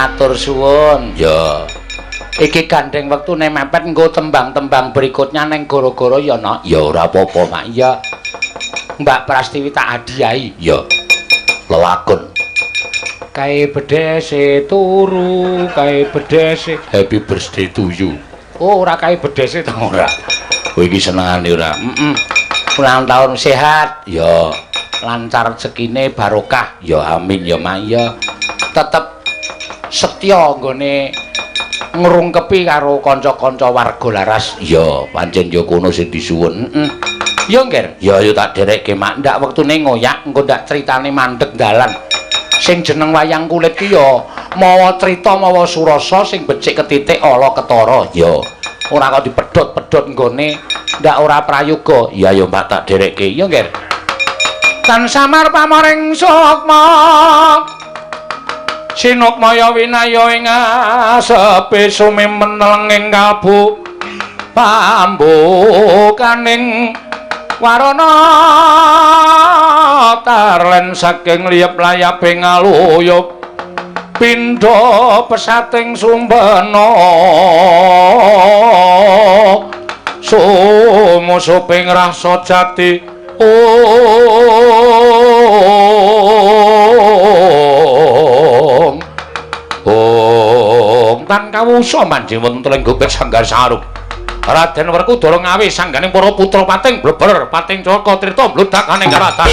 Matur suwun. Ya. Iki gandeng wektune mepet nggo tembang-tembang berikutnya neng goro-goro ya, Nok. Ya ora apa-apa, Mak. Ya. Mbak Prastiwi tak hadiahi. Ya. Lelakon. Kae bedhese turu, kae bedhese. Happy birthday to you. Oh, ora kae bedhese ta ora. Kowe iki senengane ora? Heeh. Ulang tahun sehat. Ya. Lancar rezekine barokah. Ya amin ya, Mak. Ya. Tetep setya nggone ngrungkepi karo kanca-kanca warga Laras. Ya, pancen ya kono sing disuwun. Heeh. Ya, Ngger. Ya ya tak derekke, Mak. Ndak wektune ngoyak, engko ndak critane mandeg dalan. Sing jeneng wayang kulit ki ya mawa crita mawa surasa sing becik ketitik ala ketara. Ya. Ora kok dipedhot-pedhot nggone ndak ora prayoga. Ya ya, Mak, tak derekke. Ya, Ngger. Tan samar pamoring sukma. Sinukmaya winaya ing asepe sumimeneng ing kalbu pambukaning warana tarlen saking liyep layaping aluyup pindha pesating sumbena sumusuping rasa jati. Om tan kawusa manjing wonten ing gobek sanggar sarung Raden Werkudara ngawi sangganing para putra pating bleber pating caka trita mludakaning karatan.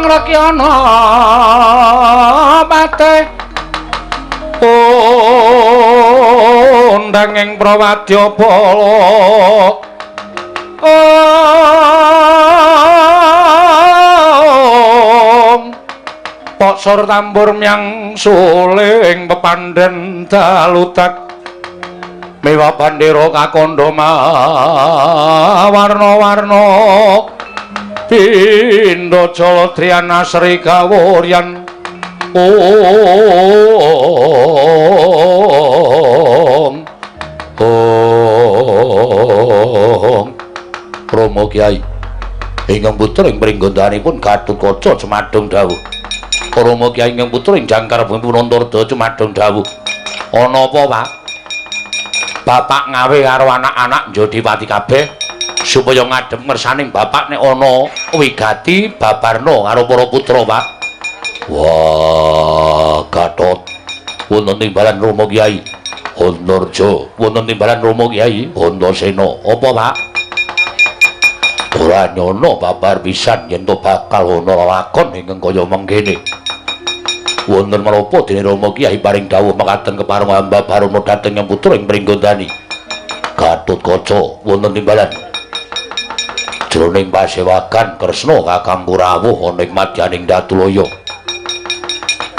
Rekyana patih undang ing prawadya bala. Om Poksor tambur myang suling pepandhen dalutak mewa bandera kakandha warna-warna pindha jaladriyana Sri Kawuryan. Om Om Rama Kyai ingkang putra ing pringgondanipun Gatotkaca jumadung dawuh. Rama Kyai ingkang putra ing jangkar bumi Punantarda jumadung dawuh. Ana apa, Pak? Bapak ngawe karo anak-anak Jodipati kabeh supaya ngadhep ngersaning bapak nek ana wigati babarna karo para putra, Pak. Wah, Gatot wonten timbalan Rama Kyai Antarja, wonten timbalan Rama Kyai Antasena. Apa, Pak? Ora nyono babar pisan yen to bakal ana lakon ingkang kaya mengkene. Wonten menapa dene Rama Kyai paring dawuh mekaten kepareng hamba barana dhateng yang putra ing Pringgondani. Gatotkaca wonten timbalan jroning pasewagan Kresna kakangku rawuh ana ing madyaning Datulaya.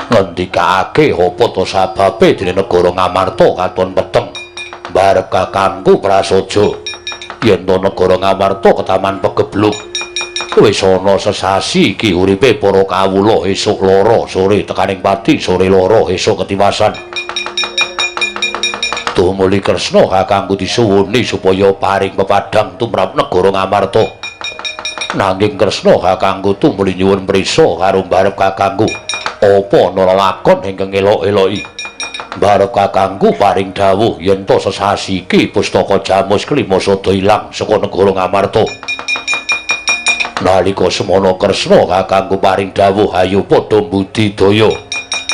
Ngendikake apa to sababe dene negara Ngamarta katon peteng barep kakangku prasaja yen to negara Ngamarta ketaman pegebluk. Wis ana sesasi iki uripe para kawula esuk loro sore tekaning pati sore loro esuk ketiwasan. Tumuli Kresna kakangku disuwuni supaya paring pepadhang tumrap negara Ngamarta. Nanging Kresna kakangku tumuli nyuwun prisa karo mbarep kakangku. Apa ana lelakon ingkang elok-eloki? Mbarep kakangku paring dawuh yen to sesasi iki pustaka Jamus Klima sada ilang saka negara Ngamarta. Nalika semono Kresna kakangku paring dawuh ayo padha mbudidaya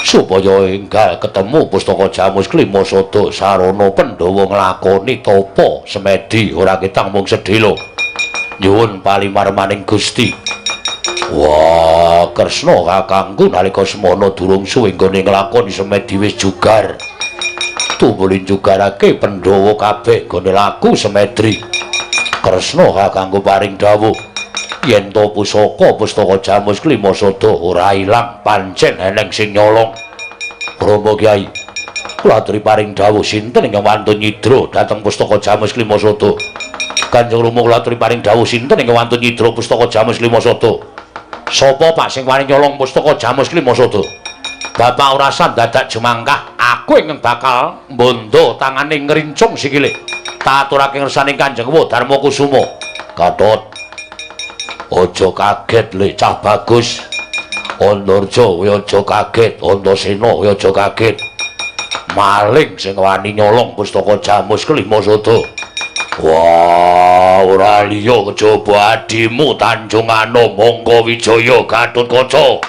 supaya enggal ketemu pustaka Jamus Klima sada sarana Pandhawa nglakoni tapa semedi ora ketang mung sedhela. Nyuwun palimarmaning Gusti. Wah, Kresna kakangku nalika semono durung suwe nggone nglakoni semedi wis jugar. Tumuli jugarake Pandhawa kabeh nggone laku semedri. Kresna kakangku paring dawuh yen to pusaka pustaka Jamus Klima sada ora ilang pancen eneng sing nyolong. Rama Kyai, kula aturi paring dawuh sinten ingkang wantun nyidra dhateng pustaka Jamus Klima sada? Kanjeng Rama kula aturi paring dawuh sinten ingkang wantun nyidra pustaka Jamus Klima sada? Sapa Pak sing wani nyolong pustaka Jamus Klima sada? Bapak ora usah dadak jumangkah, aku ingkang bakal mbondo tangane ngrincung sikile. Tak aturake ngersane Kanjeng Wa Darma Kusuma. Gatot, aja kaget le cah bagus. Andarja kowe aja kaget, Antasena kowe aja kaget. Maling sing wani nyolong pustaka Jamus Klima sada. Wah, ora liya kejaba adimu Tanjung Anom Mangga Wijaya Gatotkaca.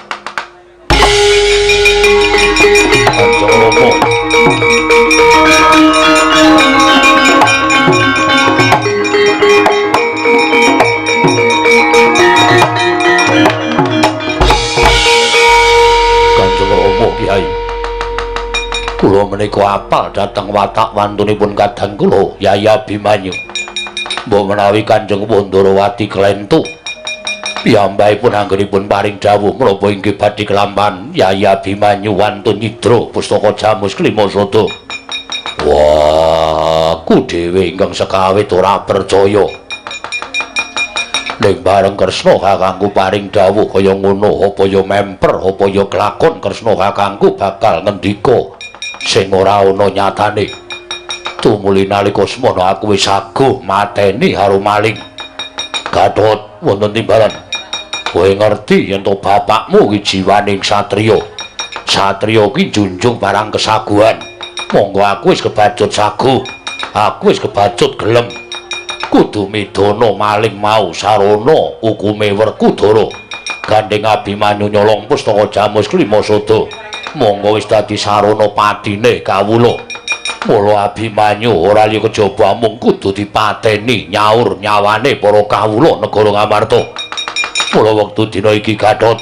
Kanjeng Rama. Kanjeng Rama Kyai. Kula menika apal dhateng watak wantunipun kadang kula Yai Abimanyu. Mbok menawi Kanjeng Wandarawati klentu piyambakipun anggenipun paring dawuh menapa inggih badhe kelampahan Yai Abimanyu wantun nyidra pustaka Jamus Klima sada. Wah, aku dhewe ingkang sekawit ora percaya. Ning bareng Kresna kakangku paring dawuh kaya ngono, apa ya memper, apa ya kelakon Kresna kakangku bakal ngendika sing ora ana nyatane. Tumuli nalika semono aku wis saguh mateni karo maling. Gatot wonten timbalan. Kowe ngerti yen to bapakmu ki jiwaning satriya. Satriya ki junjung barang kesaguhan. Monggo aku wis kebacut saguh. Aku wis kebacut gelem. Kudu midana maling mau sarana hukume Werkudara. Gandeng Abimanyu nyolong pustaka Jamus Klima sada. Monggo wis dadi sarana patine kawula. Mula Abimanyu ora liya kejaba mung kudu dipateni nyaur nyawane para kawula negara Ngamarta. Mula wektu dina iki Gatot,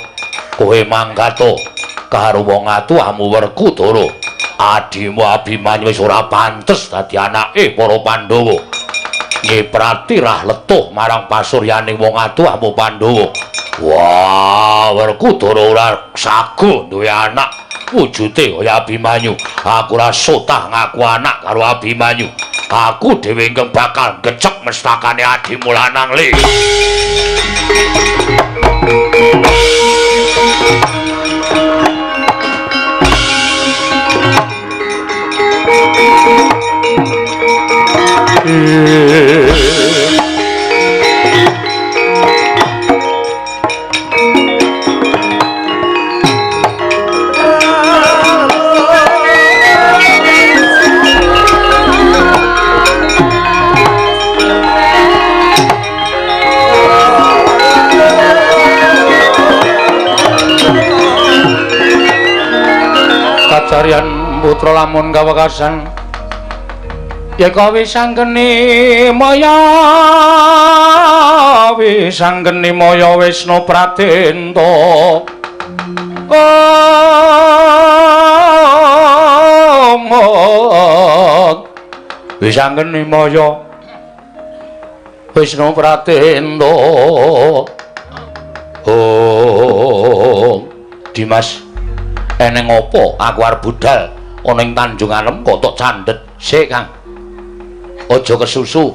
kowe mangkata karo wong atuhamu Werkudara. Adimu Abimanyu wis ora pantes dadi anake para Pandhawa. Nyiprati rah letuh marang pasuryaning wong atuhamu Pandhawa. Wah, Werkudara ora saguh duwe anak wujute kaya Abimanyu. Aku ora sotah ngaku anak karo Abimanyu. Aku dhewe ingkang bakal gecek mestakane adimu lanang le. Kacarian putra lamun kawekasan yeka wis anggeni maya, wis anggeni maya Wisnu Pradenta. Om wis anggeni maya Wisnu Pradenta. Om Dimas, eneng apa aku arep budal ana ing Tanjung Anem kok tok candhet sik Kang. Aja kesusu.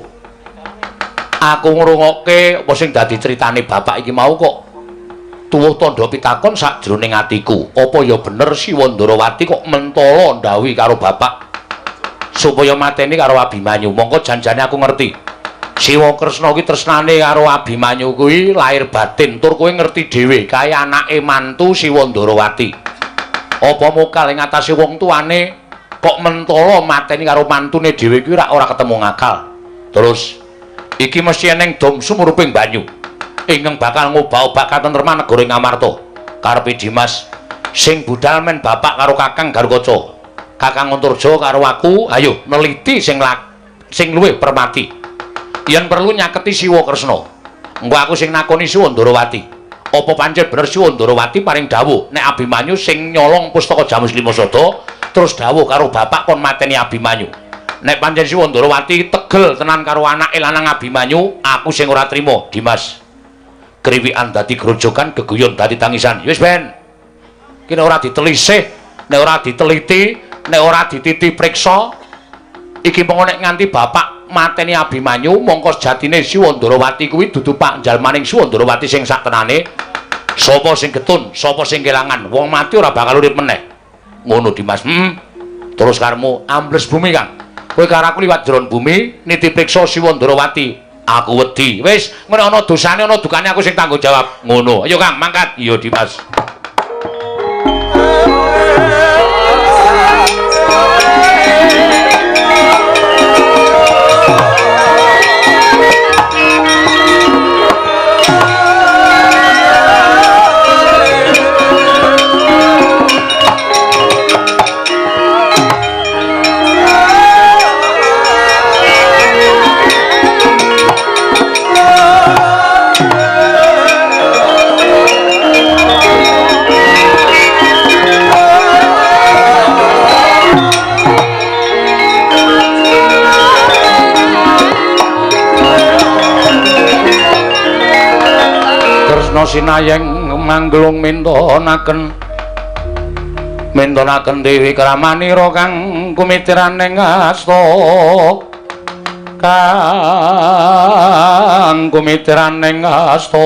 Aku ngrungokke apa sing dadi critane bapak iki mau kok tuwuh tandha pitakon sakjroning atiku. Apa ya bener si Wandarawati kok mentala ndhawuhi karo bapak supaya mateni karo Abimanyu? Mongko janjane aku ngerti. Siwa Kresna kuwi tresnane karo Abimanyu kuwi lahir batin tur kowe ngerti dhewe kae anake mantu Siwa Ndarawati. Apa mokal ing atase wong tuane kok mentala mateni karo mantune dhewe kuwi ora ketemu ngakal. Terus iki mesti eneng dom sumuruping banyu ingkang bakal ngobah-obah katentreman negara Ngamarta. Karepe Dimas sing budal men bapak karo Kakang Garukaca. Kakang Antarja karo aku ayo neliti sing luwih permati. Yen perlu nyaketi Siwa Kresna. Engko aku sing nakoni Siwa Ndarawati. Apa pancen bener Siwa Ndarawati paring dawuh nek Abimanyu sing nyolong pustaka Jamus Lima Sada terus dawuh karo bapak kon mateni Abimanyu. Nek pancen Siwa Ndarawati tegel tenan karo anake lanang Abimanyu, aku sing ora trima, Dimas. Kriwikan dadi grojogan, geguyon dadi tangisan. Wis ben. Ki nek ora ditelisih, nek ora diteliti, nek ora dititi priksa, iki mengko nek nganti bapak mateni Abimanyu, mongko sejatine Siwa Ndarawati kuwi dudu panjalmaning Siwa Ndarawati sing saktenane. Sapa sing getun, sapa sing kelangan, wong mati ora bakal urip meneh. Ngono Dimas. Terus karmu ambles bumi, Kang. Kowe karo aku liwat jeron bumi niti priksa Siwa Ndarawati. Aku wedi. Wis, ngono ana dosane ana dukane aku sing tanggung jawab. Ngono. Ayo Kang, mangkat. Iya Dimas. Sinayeng mangglung mintonaken mintonaken Dewi Kramanira kang kumitiraning asta kang kumitiraning asta.